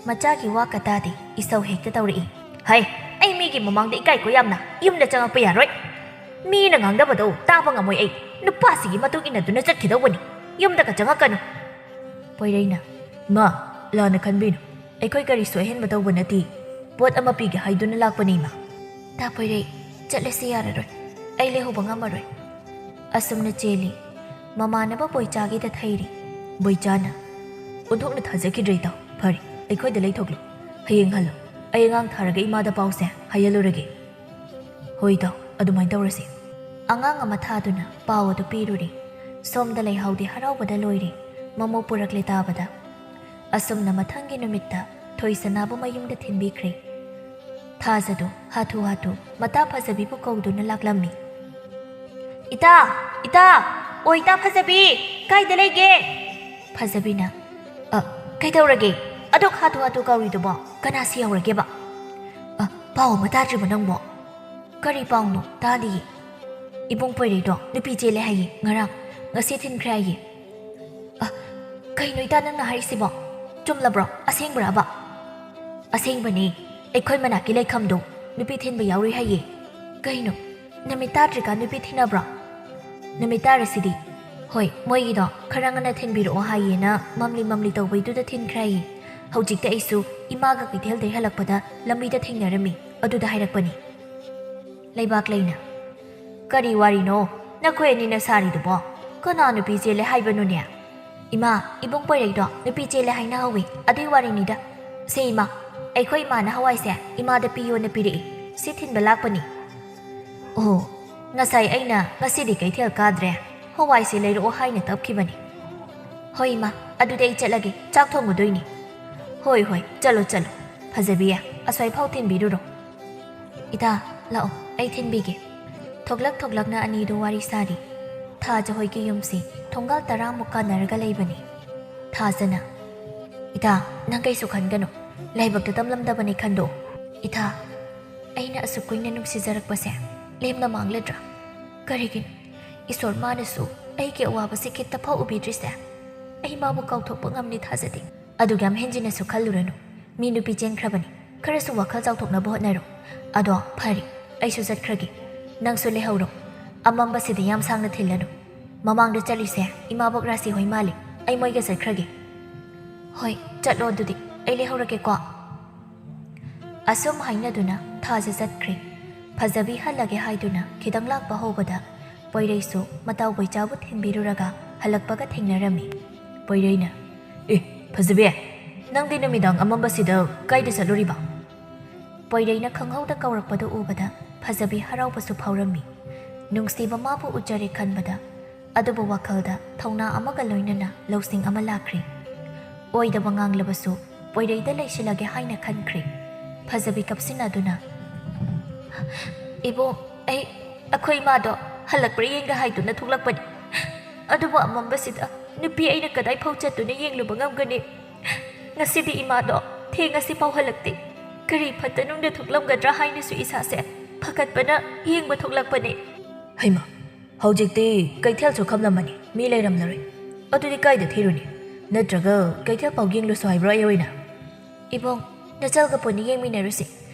ꯃꯆꯥꯒꯤ ꯋꯥ ꯀꯇꯥꯗꯤ ꯏꯁꯧ ꯍꯦꯛꯇ ꯇꯧꯔꯛꯏ꯫ "ꯍꯩ, ꯑꯩ ꯃꯤꯒꯤ ꯃꯃꯥꯡꯗ ꯏꯀꯥꯏꯀꯣ ꯌꯥꯝꯅ꯫ ꯌꯨꯝꯗ ꯆꯪꯉꯛꯄ ꯌꯥꯔꯣꯏ꯫ ꯃꯤꯅ ꯉꯥꯡꯅꯕꯗꯣ ꯇꯥꯕ ꯉꯝꯃꯣꯏ ꯑꯩ꯫ ꯅꯨꯄꯥꯁꯤꯒꯤ ꯃꯇꯨꯡ ꯏꯟꯅꯗꯨꯅ ꯆꯠꯈꯤꯗꯧꯕꯅꯤ꯫ ꯌꯨꯝꯗꯒ ꯆꯪꯉꯛꯀꯅꯨ꯫" ꯄꯣꯏꯔꯩꯅ, "ꯃꯥ, ꯂꯥꯟꯅ ꯈꯟꯕꯤꯅꯨ꯫ ꯑꯩꯈꯣꯏ ꯀꯔꯤꯁꯨ ꯑꯍꯦꯟꯕ ꯇꯧꯕ ꯅꯠꯇꯦ꯫ ꯄꯣꯠ ꯑꯃ ꯄꯤꯒꯦ ꯍꯥꯏꯗꯨꯅ ꯂꯥꯛꯄꯅꯤ, ꯏꯃꯥ꯫" "ꯇꯥ ꯄꯣꯏꯔꯩ, ꯆꯠꯂꯁꯤ, ꯌꯥꯔꯔꯣꯏ꯫ ꯑꯩ ꯂꯩꯍꯧꯕ ꯉꯝꯃꯔꯣꯏ꯫" ꯑꯁꯨꯝꯅ ꯆꯦꯜꯂꯤ꯫ ꯃꯃꯥꯟꯅꯕ ꯕꯣꯏꯆꯥꯒꯤꯗ ꯊꯩꯔꯤ꯫ ꯕꯣꯏꯆꯥꯅ, "ꯑꯣꯟꯊꯣꯛꯅ ꯊꯥꯖꯈꯤꯗ꯭ꯔꯦ, ꯏꯇꯥꯎ꯫ ꯐꯔꯦ, ꯑꯩꯈꯣꯏꯗ ꯂꯩꯊꯣꯛꯂꯣ꯫ ꯍꯌꯦꯡ ꯍꯜꯂꯣ꯫ ꯑꯩ ꯑꯉꯥꯡ ꯊꯥꯔꯒ ꯏꯃꯥꯗ ꯄꯥꯎꯁꯦ ꯍꯥꯏꯍꯜꯂꯨꯔꯒꯦ꯫" "ꯍꯣꯏ, ꯏꯇꯥꯎ, ꯑꯗꯨꯃꯥꯏꯅ ꯇꯧꯔꯁꯤ꯫" ꯑꯉꯥꯡ ꯑꯃ ꯊꯥꯗꯨꯅ ꯄꯥꯎ ꯑꯗꯨ ꯄꯤꯔꯨꯔꯦ꯫ ꯁꯣꯝꯗ ꯂꯩꯍꯥꯎꯗꯤ ꯍꯔꯥꯎꯕꯗ ꯂꯣꯏꯔꯦ꯫ ꯃꯃꯧ ꯄꯨꯔꯛꯂꯦ ꯇꯥꯕꯗ꯫ ꯑꯁꯨꯝꯅ ꯃꯊꯪꯒꯤ ꯅꯨꯃꯤꯠꯇ ꯊꯣꯏꯁꯅꯥꯕꯨ ꯃꯌꯨꯝꯗ ꯊꯤꯟꯕꯤꯈ꯭ꯔꯦ꯫ ꯊꯥꯖꯗꯨ ꯍꯥꯊꯨ ꯍꯥꯊꯨ ꯃꯇꯥ ꯐꯖꯕꯤꯕꯨ ꯀꯧꯗꯨꯅ ꯂꯥꯛꯂꯝꯃꯤ꯫ "ꯏꯇꯥ! ꯏꯇꯥ!" ꯑꯣꯏ, ꯏꯇꯥ ꯐꯖꯕꯤ, ꯀꯥꯏꯗ ꯂꯩꯒꯦ? ꯐꯖꯕꯤꯅ, "ꯑ, ꯀꯩꯗꯧꯔꯒꯦ? ꯑꯗꯨꯛ ꯍꯥꯊꯨ ꯍꯥꯊꯨ ꯀꯧꯔꯤꯗꯨꯕꯣ? ꯀꯅꯥ ꯁꯤꯍꯧꯔꯒꯦꯕ? ꯑ, ꯄꯥꯎ ꯑꯃ ꯇꯥꯗ꯭ꯔꯤꯕꯣ ꯅꯪꯕꯣ?" "ꯀꯔꯤ ꯄꯥꯎꯅꯣ? ꯇꯥꯗꯤꯌꯦ꯫ ꯏꯕꯨꯡ ꯄꯣꯏꯔꯩꯗꯣ ꯅꯨꯄꯤ ꯆꯦꯜꯂꯦ ꯍꯥꯏꯌꯦ, ꯉꯔꯥꯡ, ꯉꯁꯤ ꯊꯤꯟꯈ꯭ꯔꯦ ꯍꯥꯏꯌꯦ꯫" "ꯑ, ꯀꯩꯅꯣ ꯏꯇꯥ ꯅꯪꯅ ꯍꯥꯏꯔꯤꯁꯤꯕꯣ? ꯆꯨꯝꯂꯕ꯭ꯔꯣ? ꯑꯁꯦꯡꯕ꯭ꯔꯕ?" "ꯑꯁꯦꯡꯕꯅꯦ꯫ ꯑꯩꯈꯣꯏ ꯃꯅꯥꯛꯀꯤ ꯂꯩꯈꯝꯗꯣ ꯅꯨꯄꯤ ꯊꯤꯟꯕ ꯌꯥꯎꯔꯨꯏ ꯍꯥꯏꯌꯦ꯫" "ꯀꯩꯅꯣ? ꯅꯨꯃꯤꯠ ꯇꯥꯗ꯭ꯔꯤꯀꯥꯟ ꯅꯨꯄꯤ ꯊꯤꯟꯅꯕ꯭ꯔꯣ?" "ꯅꯨꯃꯤꯠ ꯇꯥꯔꯁꯤꯗꯤ꯫ ꯍꯣꯏ, ꯃꯣꯏꯒꯤꯗꯣ ꯈꯔ ꯉꯟꯅ ꯊꯤꯟꯕꯤꯔꯛꯑꯣ ꯍꯥꯏꯌꯦꯅ ꯃꯝꯂꯤ ꯃꯝꯂꯤ ꯇꯧꯕꯩꯗꯨꯗ ꯊꯤꯟꯈ꯭ꯔꯦ ꯍꯥꯏꯌꯦ꯫ ꯍꯧꯖꯤꯛꯇ ꯑꯩꯁꯨ ꯏꯃꯥꯒ ꯀꯩꯊꯦꯜꯗꯩ ꯍꯜꯂꯛꯄꯗ ꯂꯝꯕꯤꯗ ꯊꯦꯡꯅꯔꯝꯃꯤ, ꯑꯗꯨꯗ ꯍꯥꯏꯔꯛꯄꯅꯤ꯫" ꯂꯩꯕꯥꯛꯂꯩꯅ, "ꯀꯔꯤ ꯋꯥꯔꯤꯅꯣ ꯅꯈꯣꯏ ꯑꯅꯤꯅ ꯁꯥꯔꯤꯗꯨꯕꯣ? ꯀꯅꯥ ꯅꯨꯄꯤ ꯆꯦꯜꯂꯦ ꯍꯥꯏꯕꯅꯣꯅꯦ?" "ꯏꯃꯥ, ꯏꯕꯨꯡ ꯄꯣꯏꯔꯩꯗꯣ ꯅꯨꯄꯤ ꯆꯦꯜꯂꯦ ꯍꯥꯏꯅꯍꯧꯋꯤ, ꯑꯗꯨꯏ ꯋꯥꯔꯤꯅꯤꯗ꯫ ꯁꯦ ꯏꯃꯥ, ꯑꯩꯈꯣꯏ ꯏꯃꯥꯅ ꯍꯋꯥꯏꯁꯦ ꯏꯃꯥꯗ ꯄꯤꯌꯣꯅ ꯄꯤꯔꯛꯏ, ꯁꯤ ꯊꯤꯟꯕ ꯂꯥꯛꯄꯅꯤ꯫" "ꯑꯣ, ꯉꯁꯥꯏ ꯑꯩꯅ ꯉꯁꯤꯗꯤ ꯀꯩꯊꯦꯜ ꯀꯥꯗ꯭ꯔꯦ, ꯍꯋꯥꯏꯁꯦ ꯂꯩꯔꯛꯑꯣ ꯍꯥꯏꯅ ꯇꯞꯈꯤꯕꯅꯤ꯫" "ꯍꯣꯏ ꯏꯃꯥ, ꯑꯗꯨꯗꯤ ꯑꯩ ꯆꯠꯂꯒꯦ, ꯆꯥꯛ ꯊꯣꯡꯉꯨꯗꯣꯏꯅꯤ꯫" "ꯍꯣꯏ ꯍꯣꯏ, ꯆꯠꯂꯣ ꯆꯠꯂꯣ꯫ ꯐꯖꯕꯤ, ꯑꯁ꯭ꯋꯥꯏꯐꯥꯎ ꯊꯤꯟꯕꯤꯔꯨꯔꯣ꯫" "ꯏꯇꯥ, ꯂꯥꯛꯑꯣ, ꯑꯩ ꯊꯤꯟꯕꯤꯒꯦ꯫" ꯊꯣꯛꯂꯛ ꯊꯣꯛꯂꯛꯅ ꯑꯅꯤꯗꯨ ꯋꯥꯔꯤ ꯁꯥꯔꯤ꯫ ꯊꯥꯖ ꯍꯣꯏꯒꯤ ꯌꯨꯝꯁꯤ ꯊꯣꯡꯒꯥꯜ ꯇꯔꯥꯃꯨꯛ ꯀꯥꯟꯅꯔꯒ ꯂꯩꯕꯅꯤ꯫ ꯊꯥꯖꯅ, "ꯏꯇꯥ, ꯅꯪ ꯀꯩꯁꯨ ꯈꯟꯒꯅꯨ, ꯂꯥꯏꯕꯛꯇ ꯇꯝꯂꯝꯗꯕꯅꯤ ꯈꯟꯗꯣꯛꯎ꯫" "ꯏꯇꯥ, ꯑꯩꯅ ꯑꯁꯨꯛ ꯀꯨꯏꯅ ꯅꯨꯡꯁꯤꯖꯔꯛꯄꯁꯦ ꯂꯦꯝꯅ ꯃꯥꯡꯂꯗ꯭ꯔꯥ? ꯀꯔꯤꯒꯤꯅꯣ? ꯏꯁꯣꯔ ꯃꯥꯅꯁꯨ ꯑꯩꯒꯤ ꯑꯋꯥꯕꯁꯦ ꯈꯤꯠꯇ ꯐꯥꯎ ꯎꯕꯤꯗ꯭ꯔꯤꯁꯦ꯫ ꯑꯩ ꯃꯥꯕꯨ ꯀꯥꯎꯊꯣꯛꯄ ꯉꯝꯅꯤ ꯊꯥꯖꯗꯦ꯫" "ꯑꯗꯨꯛ ꯌꯥꯝ ꯍꯦꯟꯖꯤꯟꯅꯁꯨ ꯈꯜꯂꯨꯔꯅꯨ꯫ ꯃꯤ ꯅꯨꯄꯤ ꯆꯦꯟꯈ꯭ꯔꯕꯅꯤ꯫ ꯈꯔꯁꯨ ꯋꯥꯈꯜ ꯆꯥꯎꯊꯣꯛꯅꯕ ꯍꯣꯠꯅꯔꯣ꯫ ꯑꯗꯣ ꯐꯔꯦ, ꯑꯩꯁꯨ ꯆꯠꯈ꯭ꯔꯒꯦ꯫ ꯅꯪꯁꯨ ꯂꯩꯍꯧꯔꯣ꯫ ꯑꯃꯝꯕꯁꯤꯗꯤ ꯌꯥꯝ ꯁꯥꯡꯅ ꯊꯤꯜꯂꯅꯨ꯫ ꯃꯃꯥꯡꯗ ꯆꯠꯂꯤꯁꯦ ꯏꯃꯥꯕꯣꯛ ꯔꯥꯁꯤ ꯍꯣꯏ ꯃꯥꯜꯂꯤ꯫ ꯑꯩ ꯃꯣꯏꯒ ꯆꯠꯈ꯭ꯔꯒꯦ꯫" "ꯍꯣꯏ, ꯆꯠꯂꯣ ꯑꯗꯨꯗꯤ꯫ ꯑꯩ ꯂꯩꯍꯧꯔꯒꯦꯀꯣ꯫" ꯑꯁꯨꯝ ꯍꯥꯏꯅꯗꯨꯅ ꯊꯥꯖ ꯆꯠꯈ꯭ꯔꯦ꯫ ꯐꯖꯕꯤ ꯍꯜꯂꯒꯦ ꯍꯥꯏꯗꯨꯅ ꯈꯤꯇꯪ ꯂꯥꯛꯄ ꯍꯧꯕꯗ ꯄꯣꯏꯔꯩꯁꯨ ꯃꯇꯥꯎ ꯕꯣꯏꯆꯥꯕꯨ ꯊꯤꯟꯕꯤꯔꯨꯔꯒ ꯍꯜꯂꯛꯄꯒ ꯊꯦꯡꯅꯔꯝꯃꯤ꯫ ꯄꯣꯏꯔꯩꯅ, "ꯑꯦ, ꯐꯖꯕꯤ, ꯅꯪꯗꯤ ꯅꯨꯃꯤꯗꯥꯡ ꯑꯃꯝꯕꯁꯤꯗ ꯀꯥꯏꯗ ꯆꯠꯂꯨꯔꯤꯕ?" ꯄꯣꯏꯔꯩꯅ ꯈꯪꯍꯧꯗ ꯀꯧꯔꯛꯄꯗꯨ ꯎꯕꯗ ꯐꯖꯕꯤ ꯍꯔꯥꯎꯕꯁꯨ ꯐꯥꯎꯔꯝꯃꯤ꯫ ꯅꯨꯡꯁꯤꯕ ꯃꯥꯕꯨ ꯎꯖꯔꯦ ꯈꯟꯕꯗ꯫ ꯑꯗꯨꯕꯨ ꯋꯥꯈꯜꯗ ꯊꯧꯅꯥ ꯑꯃꯒ ꯂꯣꯏꯅꯅ ꯂꯧꯁꯤꯡ ꯑꯃ ꯂꯥꯛꯈ꯭ꯔꯦ꯫ ꯑꯣꯏꯗꯕ ꯉꯥꯡꯂꯕꯁꯨ ꯄꯣꯏꯔꯩꯗ ꯂꯩꯁꯤꯜꯂꯒꯦ ꯍꯥꯏꯅ ꯈꯟꯈ꯭ꯔꯦ꯫ ꯐꯖꯕꯤ ꯀꯞꯁꯤꯟꯅꯗꯨꯅ, "ꯏꯕꯣ, ꯑꯩ ꯑꯩꯈꯣꯏ ꯏꯃꯥꯗꯣ ꯍꯜꯂꯛꯄ꯭ꯔꯥ ꯌꯦꯡꯒꯦ ꯍꯥꯏꯗꯨꯅ ꯊꯣꯛꯂꯛꯄꯅꯤ꯫ ꯑꯗꯨꯕꯨ ꯑꯃꯝꯕꯁꯤꯗ ꯅꯨꯄꯤ ꯑꯩꯅ ꯀꯗꯥꯏ ꯐꯥꯎ ꯆꯠꯇꯨꯅ ꯌꯦꯡꯂꯨꯕ ꯉꯝꯒꯅꯤ? ꯉꯁꯤꯗꯤ ꯏꯃꯥꯗꯣ ꯊꯦꯡꯉꯁꯤ ꯐꯥꯎ ꯍꯜꯂꯛꯇꯦ꯫ ꯀꯔꯤ ꯐꯠꯇ ꯅꯨꯡꯗ ꯊꯣꯛꯂꯝꯒꯗ꯭ꯔꯥ ꯍꯥꯏꯅꯁꯨ ꯏꯁꯥꯁꯦ ꯐꯒꯠꯄꯅ ꯌꯦꯡꯕ ꯊꯣꯛꯂꯛꯄꯅꯦ꯫ ꯍꯩꯃꯥ, ꯍꯧꯖꯤꯛꯇꯤ ꯀꯩꯊꯦꯜꯁꯨ ꯈꯝꯂꯝꯃꯅꯤ, ꯃꯤ ꯂꯩꯔꯝꯂꯔꯣꯏ꯫ ꯑꯗꯨꯗꯤ ꯀꯥꯏꯗ ꯊꯤꯔꯨꯅꯤ? ꯅꯠꯇ꯭ꯔꯒ ꯀꯩꯊꯦꯜ ꯐꯥꯎ ꯌꯦꯡꯂꯨꯁꯨ ꯍꯥꯏꯕ꯭ꯔꯣ ꯑꯩ ꯑꯣꯏꯅ? ꯏꯕꯨꯡ, ꯅꯆꯜꯒ ꯄꯨꯟꯅ ꯌꯦꯡꯃꯤꯟꯅꯔꯨꯁꯤ꯫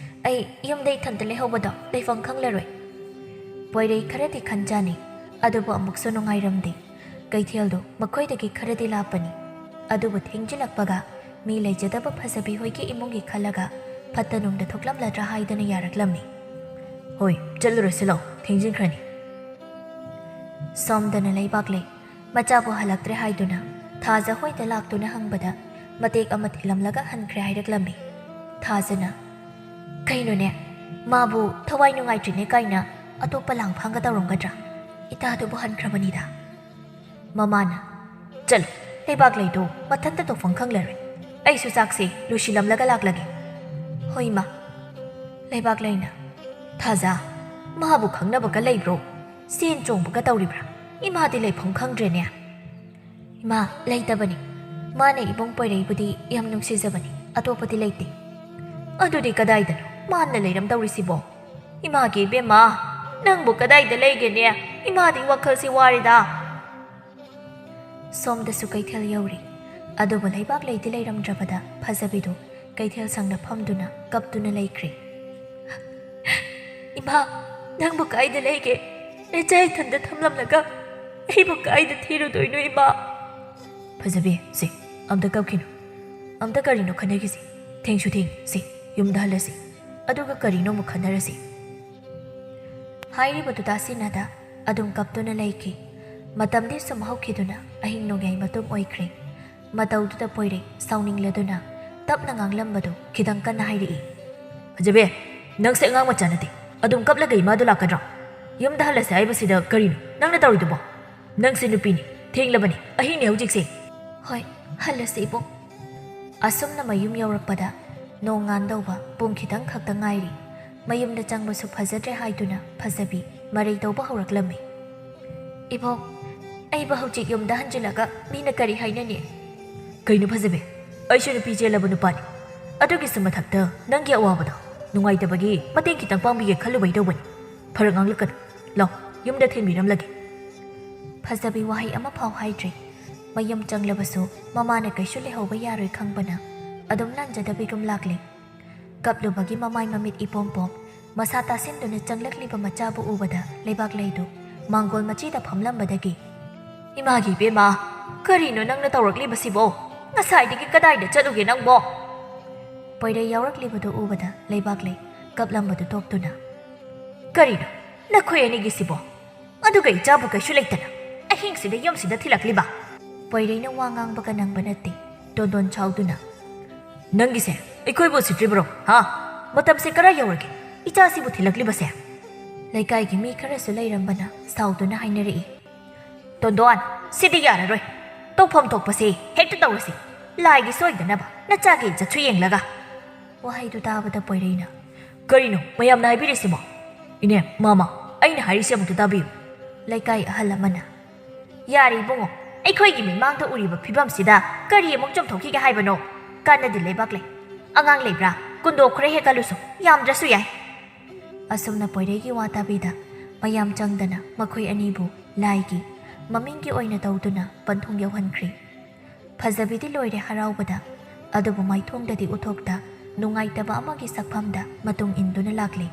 ꯑꯩ ꯌꯨꯝꯗ ꯏꯊꯟꯇ ꯂꯩꯍꯧꯕꯗꯣ ꯂꯩꯐꯝ ꯈꯪꯂꯔꯣꯏ꯫ ꯄꯣꯏꯔꯩ ꯈꯔꯗꯤ ꯈꯟꯖꯥꯅꯤ, ꯑꯗꯨꯕꯨ ꯑꯃꯨꯛꯁꯨ ꯅꯨꯡꯉꯥꯏꯔꯝꯗꯦ꯫ ꯀꯩꯊꯦꯜꯗꯨ ꯃꯈꯣꯏꯗꯒꯤ ꯈꯔꯗꯤ ꯂꯥꯞꯄꯅꯤ꯫ ꯑꯗꯨꯕꯨ ꯊꯦꯡꯖꯤꯜꯂꯛꯄꯒ ꯃꯤ ꯂꯩꯖꯗꯕ ꯐꯖꯕꯤ ꯍꯣꯏꯒꯤ ꯏꯃꯨꯡꯒꯤ ꯈꯜꯂꯒ ꯐꯠꯇ ꯅꯨꯡꯗ ꯊꯣꯛꯂꯝꯂꯗ꯭ꯔꯥ ꯍꯥꯏꯗꯨꯅ ꯌꯥꯔꯛꯂꯝꯃꯤ꯫ "ꯍꯣꯏ, ꯆꯠꯂꯨꯔꯁꯤ ꯂꯥꯎ, ꯊꯦꯡꯖꯤꯟꯈ꯭ꯔꯅꯤ꯫" ꯁꯣꯝꯗꯅ ꯂꯩꯕꯥꯛꯂꯩ ꯃꯆꯥꯕꯨ ꯍꯜꯂꯛꯇ꯭ꯔꯦ ꯍꯥꯏꯗꯨꯅ ꯊꯥꯖ ꯍꯣꯏꯗ ꯂꯥꯛꯇꯨꯅ ꯍꯪꯕꯗ ꯃꯇꯦꯛ ꯑꯃ ꯊꯤꯜꯂꯝꯂꯒ ꯍꯟꯈ꯭ꯔꯦ ꯍꯥꯏꯔꯛꯂꯝꯃꯤ꯫ ꯊꯥꯖꯅ, "ꯀꯩꯅꯣꯅꯦ, ꯃꯥꯕꯨ ꯊꯋꯥꯏ ꯅꯨꯡꯉꯥꯏꯇ꯭ꯔꯤꯅꯦ ꯀꯥꯏꯅ ꯑꯇꯣꯞꯄ ꯂꯥꯡꯐꯥꯡꯒ ꯇꯧꯔꯝꯒꯗ꯭ꯔꯥ? ꯏꯇꯥꯗꯨꯕꯨ ꯍꯟꯈ꯭ꯔꯕꯅꯤꯗ꯫" ꯃꯃꯥꯅ, "ꯆꯠꯂꯨ, ꯂꯩꯕꯥꯛꯂꯩꯗꯣ ꯃꯊꯟꯇ ꯇꯧꯐꯝ ꯈꯪꯂꯔꯣꯏ꯫ ꯑꯩꯁꯨ ꯆꯥꯛꯁꯦ ꯂꯣꯏꯁꯤꯜꯂꯝꯂꯒ ꯂꯥꯛꯂꯒꯦ꯫" "ꯍꯣꯏ, ꯏꯃꯥ꯫" ꯂꯩꯕꯥꯛꯂꯩꯅ, "ꯊꯥꯖ, ꯃꯥꯕꯨ ꯈꯪꯅꯕꯒ ꯂꯩꯕ꯭ꯔꯣ? ꯆꯦꯟ ꯆꯣꯡꯕꯒ ꯇꯧꯔꯤꯕ꯭ꯔꯥ? ꯏꯃꯥꯗꯤ ꯂꯩꯐꯝ ꯈꯪꯗ꯭ꯔꯦꯅꯦ꯫" "ꯏꯃꯥ, ꯂꯩꯇꯕꯅꯤ꯫ ꯃꯥꯅ ꯏꯕꯨꯡ ꯄꯣꯏꯔꯩꯕꯨꯗꯤ ꯌꯥꯝ ꯅꯨꯡꯁꯤꯖꯕꯅꯤ, ꯑꯇꯣꯞꯄꯗꯤ ꯂꯩꯇꯦ꯫" "ꯑꯗꯨꯗꯤ ꯀꯗꯥꯏꯗꯅꯣ ꯃꯥꯅ ꯂꯩꯔꯝꯗꯧꯔꯤꯁꯤꯕꯣ? ꯏꯃꯥꯒꯤ ꯏꯕꯦꯝꯃ, ꯅꯪꯕꯨ ꯀꯗꯥꯏꯗ ꯂꯩꯒꯦꯅꯦ? ꯏꯃꯥꯗꯤ ꯋꯥꯈꯜꯁꯤ ꯋꯥꯔꯦꯗ꯫" ꯁꯣꯝꯗꯁꯨ ꯀꯩꯊꯦꯜ ꯌꯧꯔꯤ꯫ ꯑꯗꯨꯕꯨ ꯂꯩꯕꯥꯛꯂꯩꯗꯤ ꯂꯩꯔꯝꯗ꯭ꯔꯕꯗ ꯐꯖꯕꯤꯗꯨ ꯀꯩꯊꯦꯜ ꯁꯪꯗ ꯐꯝꯗꯨꯅ ꯀꯞꯇꯨꯅ ꯂꯩꯈ꯭ꯔꯦ꯫ "ꯏꯃꯥ, ꯅꯪꯕꯨ ꯀꯥꯏꯗ ꯂꯩꯒꯦ? ꯅꯆꯥ ꯏꯊꯟꯗ ꯊꯝꯂꯝꯂꯒ ꯑꯩꯕꯨ ꯀꯥꯏꯗ ꯊꯤꯔꯨꯗꯣꯏꯅꯣ, ꯏꯃꯥ?" "ꯐꯖꯕꯤ, ꯁꯦ, ꯑꯝꯇ ꯀꯞꯈꯤꯅꯨ꯫ ꯑꯝꯇ ꯀꯔꯤꯅꯣ ꯈꯟꯅꯈꯤꯁꯤ꯫ ꯊꯦꯡꯁꯨ ꯊꯦꯡ, ꯁꯦ, ꯌꯨꯝꯗ ꯍꯜꯂꯁꯤ꯫ ꯑꯗꯨꯒ ꯀꯔꯤꯅꯣ ꯑꯃꯨꯛ ꯈꯟꯅꯔꯁꯤ꯫" ꯍꯥꯏꯔꯤꯕꯗꯨ ꯇꯥꯁꯤꯟꯅꯗ ꯑꯗꯨꯝ ꯀꯞꯇꯨꯅ ꯂꯩꯈꯤ꯫ ꯃꯇꯝꯗꯤ ꯁꯨꯝ ꯍꯧꯈꯤꯗꯨꯅ ꯑꯍꯤꯡ ꯅꯣꯡꯌꯥꯏ ꯃꯇꯨꯡ ꯑꯣꯏꯈ꯭ꯔꯦ꯫ ꯃꯇꯧꯗꯨꯗ ꯄꯣꯏꯔꯩ ꯁꯥꯎꯅꯤꯡꯂꯗꯨꯅ ꯇꯞꯅ ꯉꯥꯡꯂꯝꯕꯗꯨ ꯈꯤꯇꯪ ꯀꯟꯅ ꯍꯥꯏꯔꯛꯏ꯫ "ꯐꯖꯕꯤ, ꯅꯪꯁꯦ ꯑꯉꯥꯡ ꯃꯆꯥ ꯅꯠꯇꯦ꯫ ꯑꯗꯨꯝ ꯀꯞꯂꯒ ꯏꯃꯥꯗꯨ ꯂꯥꯛꯀꯗ꯭ꯔꯥ? ꯌꯨꯝꯗ ꯍꯜꯂꯁꯦ ꯍꯥꯏꯕꯁꯤꯗ ꯀꯔꯤꯅꯣ ꯅꯪꯅ ꯇꯧꯔꯤꯗꯨꯕꯣ? ꯅꯪꯁꯦ ꯅꯨꯄꯤꯅꯤ, ꯊꯦꯡꯂꯕꯅꯤ, ꯑꯍꯤꯡꯅꯦ ꯍꯧꯖꯤꯛꯁꯦ꯫" "ꯍꯣꯏ, ꯍꯜꯂꯁꯤ ꯏꯕꯨꯡ꯫" ꯑꯁꯨꯝꯅ ꯃꯌꯨꯝ ꯌꯧꯔꯛꯄꯗ ꯅꯣꯡ ꯉꯥꯟꯗꯧꯕ ꯄꯨꯡ ꯈꯤꯇꯪ ꯈꯛꯇ ꯉꯥꯏꯔꯤ꯫ ꯃꯌꯨꯝꯗ ꯆꯪꯕꯁꯨ ꯐꯖꯗ꯭ꯔꯦ ꯍꯥꯏꯗꯨꯅ ꯐꯖꯕꯤ ꯃꯔꯩ ꯇꯧꯕ ꯍꯧꯔꯛꯂꯝꯃꯤ꯫ "ꯏꯕꯣꯛ, ꯑꯩꯕꯨ ꯍꯧꯖꯤꯛ ꯌꯨꯝꯗ ꯍꯟꯖꯤꯜꯂꯒ ꯃꯤꯅ ꯀꯔꯤ ꯍꯥꯏꯅꯅꯤ? ꯀꯩꯅꯣ ꯐꯖꯕꯤ? ꯑꯩꯁꯨ ꯅꯨꯄꯤ ꯆꯦꯜꯂꯕ ꯅꯨꯄꯥꯅꯤ꯫ ꯑꯗꯨꯒꯤꯁꯨ ꯃꯊꯛꯇ ꯅꯪꯒꯤ ꯑꯋꯥꯕꯗꯣ ꯅꯨꯡꯉꯥꯏꯇꯕꯒꯤ ꯃꯇꯦꯡ ꯈꯤꯇꯪ ꯄꯥꯡꯕꯤꯒꯦ ꯈꯜꯂꯨꯕꯩ ꯇꯧꯕꯅꯤ꯫ ꯐꯔꯛ ꯉꯥꯡꯂꯛꯀꯅꯨ꯫ ꯂꯥꯎ, ꯌꯨꯝꯗ ꯊꯤꯟꯕꯤꯔꯝꯂꯒꯦ꯫ ꯐꯖꯕꯤ ꯋꯥꯍꯩ ꯑꯃꯐꯥꯎ ꯍꯥꯏꯗ꯭ꯔꯤ꯫ ꯃꯌꯨꯝ ꯆꯪꯂꯕꯁꯨ ꯃꯃꯥꯅ ꯀꯩꯁꯨ ꯂꯩꯍꯧꯕ ꯌꯥꯔꯣꯏ ꯈꯪꯕꯅ ꯑꯗꯨꯝ ꯂꯥꯟꯖꯗꯕꯤꯒꯨꯝ ꯂꯥꯛꯂꯦ꯫ ꯀꯞꯂꯨꯕꯒꯤ ꯃꯃꯥꯏ ꯃꯃꯤꯠ ꯏꯄꯣꯝ ꯄꯣꯝ, ꯃꯁꯥ ꯇꯥꯁꯤꯟꯗꯨꯅ ꯆꯪꯂꯛꯂꯤꯕ ꯃꯆꯥꯕꯨ ꯎꯕꯗ ꯂꯩꯕꯥꯛ ꯂꯩꯗꯨ ꯃꯥꯡꯒꯣꯜ ꯃꯆꯤꯗ ꯐꯝꯂꯝꯕꯗꯒꯤ, "ꯏꯃꯥꯒꯤ ꯏꯕꯦꯝꯃ, ꯀꯔꯤꯅꯣ ꯅꯪꯅ ꯇꯧꯔꯛꯂꯤꯕꯁꯤꯕꯣ? ꯉꯁꯥꯏꯗꯒꯤ ꯀꯗꯥꯏꯗ ꯆꯠꯂꯨꯒꯦ ꯅꯪꯕꯣ?" ꯄꯣꯏꯔꯩ ꯌꯥꯎꯔꯛꯂꯤꯕꯗꯨ ꯎꯕꯗ ꯂꯩꯕꯥꯛ ꯂꯩ ꯀꯞꯂꯝꯕꯗꯨ ꯇꯣꯛꯇꯨꯅ, "ꯀꯔꯤꯅꯣ ꯅꯈꯣꯏ ꯑꯅꯤꯒꯤꯁꯤꯕꯣ? ꯑꯗꯨꯒ ꯏꯆꯥꯕꯨ ꯀꯩꯁꯨ ꯂꯩꯇꯅ ꯑꯍꯤꯡꯁꯤꯗ ꯌꯨꯝꯁꯤꯗ ꯊꯤꯜꯂꯛꯂꯤꯕ?" ꯄꯣꯏꯔꯩꯅ ꯋꯥ ꯉꯥꯡꯕꯒ ꯅꯪꯕ ꯅꯠꯇꯦ꯫ ꯇꯣꯟꯗꯣꯟ ꯁꯥꯎꯗꯨꯅ, "ꯅꯪꯒꯤꯁꯦ ꯑꯩꯈꯣꯏꯕꯨ ꯎꯁꯤꯠꯇ꯭ꯔꯤꯕ꯭ꯔꯣ? ꯍꯥ? ꯃꯇꯝꯁꯦ ꯀꯔꯥꯏ ꯌꯧꯔꯒꯦ ꯏꯆꯥꯁꯤꯕꯨ ꯊꯤꯜꯂꯛꯂꯤꯕꯁꯦ?" ꯂꯩꯀꯥꯏꯒꯤ ꯃꯤ ꯈꯔꯁꯨ ꯂꯩꯔꯝꯕꯅ ꯁꯥꯎꯗꯨꯅ ꯍꯥꯏꯅꯔꯛꯏ, "ꯇꯣꯟꯗꯣꯟ, ꯁꯤꯗꯤ ꯌꯥꯔꯔꯣꯏ꯫ ꯇꯧꯐꯝ ꯊꯣꯛꯄꯁꯦ ꯍꯦꯛꯇ ꯇꯧꯔꯁꯤ꯫ ꯂꯥꯏꯒꯤ ꯁꯣꯏꯗꯅꯕ ꯅꯆꯥꯒꯤ ꯏꯖꯠꯁꯨ ꯌꯦꯡꯂꯒ꯫" ꯋꯥꯍꯩꯗꯨ ꯇꯥꯕꯗ ꯄꯣꯏꯔꯩꯅ, "ꯀꯔꯤꯅꯣ ꯃꯌꯥꯝꯅ ꯍꯥꯏꯕꯤꯔꯤꯁꯤꯕꯣ?" "ꯏꯅꯦ, ꯃꯥꯃ, ꯑꯩꯅ ꯍꯥꯏꯔꯤꯁꯤ ꯑꯃꯨꯛꯇ ꯇꯥꯕꯤꯌꯨ꯫" ꯂꯩꯀꯥꯏ ꯑꯍꯜ ꯑꯃꯅ, "ꯌꯥꯔꯦ ꯏꯕꯨꯡꯉꯣ, ꯑꯩꯈꯣꯏꯒꯤ ꯃꯤꯠꯃꯥꯡꯗ ꯎꯔꯤꯕ ꯐꯤꯕꯝꯁꯤꯗ ꯀꯔꯤ ꯑꯃꯨꯛ ꯆꯨꯝꯊꯣꯛꯈꯤꯒꯦ ꯍꯥꯏꯕꯅꯣ? ꯀꯥꯟꯅꯗꯦ ꯂꯩꯕꯥꯛ ꯂꯩ꯫ ꯑꯉꯥꯡ ꯂꯩꯕ꯭ꯔꯥ? ꯀꯨꯟꯗꯣ ꯈꯔ ꯍꯦꯛ ꯀꯜꯂꯨꯁꯨ, ꯌꯥꯝꯗ꯭ꯔꯁꯨ ꯌꯥꯏ꯫" ꯑꯁꯨꯝꯅ ꯄꯣꯏꯔꯩꯒꯤ ꯋꯥ ꯇꯥꯕꯤꯗ ꯃꯌꯥꯝ ꯆꯪꯗꯅ ꯃꯈꯣꯏ ꯑꯅꯤꯕꯨ ꯂꯥꯏꯒꯤ ꯃꯃꯤꯡꯒꯤ ꯑꯣꯏꯅ ꯇꯧꯗꯨꯅ ꯄꯟꯊꯨꯡ ꯌꯧꯍꯟꯈ꯭ꯔꯦ꯫ ꯐꯖꯕꯤꯗꯤ ꯂꯣꯏꯔꯦ ꯍꯔꯥꯎꯕꯗ, ꯑꯗꯨꯕꯨ ꯃꯥꯏꯊꯣꯡꯗꯗꯤ ꯎꯠꯊꯣꯛꯇ ꯅꯨꯡꯉꯥꯏꯇꯕ ꯑꯃꯒꯤ ꯁꯛꯐꯝꯗ ꯃꯇꯨꯡ ꯏꯟꯗꯨꯅ ꯂꯥꯛꯂꯤ꯫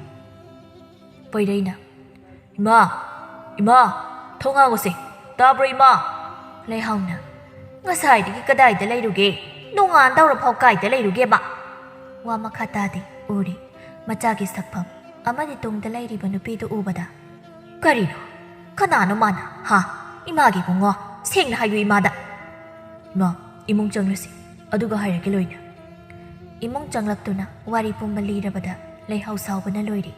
ꯄꯣꯏꯔꯩꯅ, "ꯏꯃꯥ, ꯏꯃꯥ, ꯊꯣꯡ ꯍꯥꯡꯉꯨꯁꯦ, ꯇꯥꯕ꯭ꯔꯣ ꯏꯃꯥ?" ꯂꯩꯍꯥꯎꯅ, "ꯉꯁꯥꯏꯗꯒꯤ ꯀꯗꯥꯏꯗ ꯂꯩꯔꯨꯒꯦ? ꯅꯣꯡꯉꯥꯟꯗꯧꯔꯐꯥꯎ ꯀꯥꯏꯗ ꯂꯩꯔꯨꯒꯦꯕ?" ꯋꯥ ꯃꯈꯥ ꯇꯥꯗꯦ꯫ ꯎꯔꯤ ꯃꯆꯥꯒꯤ ꯁꯛꯐꯝ ꯑꯃꯗꯤ ꯇꯨꯡꯗ ꯂꯩꯔꯤꯕ ꯅꯨꯄꯤꯗꯨ ꯎꯕꯗ, "ꯀꯔꯤꯅꯣ? ꯀꯅꯥꯅꯣ ꯃꯥꯅ? ꯍꯥ? ꯏꯃꯥꯒꯤ ꯏꯕꯨꯡꯉꯣ, ꯁꯦꯡꯅ ꯍꯥꯏꯌꯨ ꯏꯃꯥꯗ꯫" "ꯏꯃꯥ, ꯏꯃꯨꯡ ꯆꯪꯂꯁꯤ, ꯑꯗꯨꯒ ꯍꯥꯏꯔꯒꯦ ꯂꯣꯏꯅ꯫" ꯏꯃꯨꯡ ꯆꯪꯂꯛꯇꯨꯅ ꯋꯥꯔꯤ ꯄꯨꯝꯕ ꯂꯤꯔꯕꯗ ꯂꯩꯍꯥꯎ ꯁꯥꯎꯕꯅ ꯂꯣꯏꯔꯤ꯫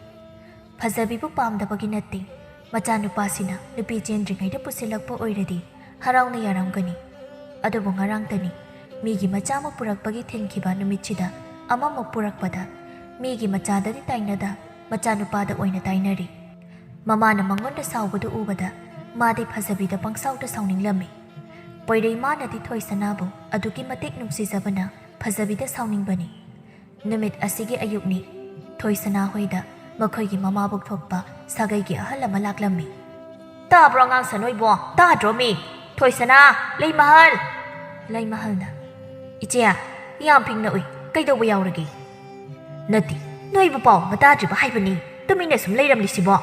ꯐꯖꯕꯤꯕꯨ ꯄꯥꯝꯗꯕꯒꯤ ꯅꯠꯇꯦ꯫ ꯃꯆꯥꯅꯨꯄꯥꯁꯤꯅ ꯅꯨꯄꯤ ꯆꯦꯟꯗ꯭ꯔꯤꯉꯩꯗ ꯄꯨꯁꯤꯜꯂꯛꯄ ꯑꯣꯏꯔꯗꯤ ꯍꯔꯥꯎꯅ ꯌꯥꯔꯝꯒꯅꯤ꯫ ꯑꯗꯨꯕꯨ ꯉꯔꯥꯡꯇꯅꯤ ꯃꯤꯒꯤ ꯃꯆꯥ ꯑꯃ ꯄꯨꯔꯛꯄꯒꯤ ꯊꯤꯟꯈꯤꯕ ꯅꯨꯃꯤꯠꯁꯤꯗ ꯑꯃꯃꯨꯛ ꯄꯨꯔꯛꯄꯗ ꯃꯤꯒꯤ ꯃꯆꯥꯗꯗꯤ ꯇꯥꯏꯅꯗ ꯃꯆꯥꯅꯨꯄꯥꯗ ꯑꯣꯏꯅ ꯇꯥꯏꯅꯔꯤ꯫ ꯃꯃꯥꯅ ꯃꯉꯣꯟꯗ ꯁꯥꯎꯕꯗꯨ ꯎꯕꯗ ꯃꯥꯗꯤ ꯐꯖꯕꯤꯗ ꯄꯪꯁꯥꯎꯗ ꯁꯥꯎꯅꯤꯡꯂꯝꯃꯤ꯫ ꯄꯣꯏꯔꯩ ꯃꯥꯅꯗꯤ ꯊꯣꯏꯁꯅꯥꯕꯨ ꯑꯗꯨꯛꯀꯤ ꯃꯇꯤꯛ ꯅꯨꯡꯁꯤꯖꯕꯅ ꯐꯖꯕꯤꯗ ꯁꯥꯎꯅꯤꯡꯕꯅꯤ꯫ ꯅꯨꯃꯤꯠ ꯑꯁꯤꯒꯤ ꯑꯌꯨꯛꯅꯤ꯫ ꯊꯣꯏꯁꯅꯥ ꯍꯣꯏꯗ ꯃꯈꯣꯏꯒꯤ ꯃꯃꯥꯕꯨ ꯊꯣꯛꯄ ꯁꯥꯒꯩꯒꯤ ꯑꯍꯜ ꯑꯃ ꯂꯥꯛꯂꯝꯃꯤ꯫ "ꯇꯥꯕ꯭ꯔꯣ ꯑꯉꯥꯡ ꯁꯥꯅꯣꯏꯕꯣ? ꯇꯥꯗ꯭ꯔꯣ ꯃꯤ? ꯊꯣꯏꯁꯅꯥ, ꯂꯩꯃꯍꯜ!" ꯂꯩꯃꯍꯜꯅ, "ꯏꯆꯦ, ꯌꯥꯝ ꯐꯤꯡꯅ ꯎꯏ꯫ ꯀꯩꯗꯧꯕ ꯌꯥꯎꯔꯒꯦ?" "ꯅꯠꯇꯦ, ꯅꯣꯏꯕꯨ ꯄꯥꯎ ꯑꯃ ꯇꯥꯗ꯭ꯔꯤꯕ ꯍꯥꯏꯕꯅꯤ ꯇꯨꯃꯤꯟꯅ ꯁꯨꯝ ꯂꯩꯔꯝꯂꯤꯁꯤꯕꯣ?"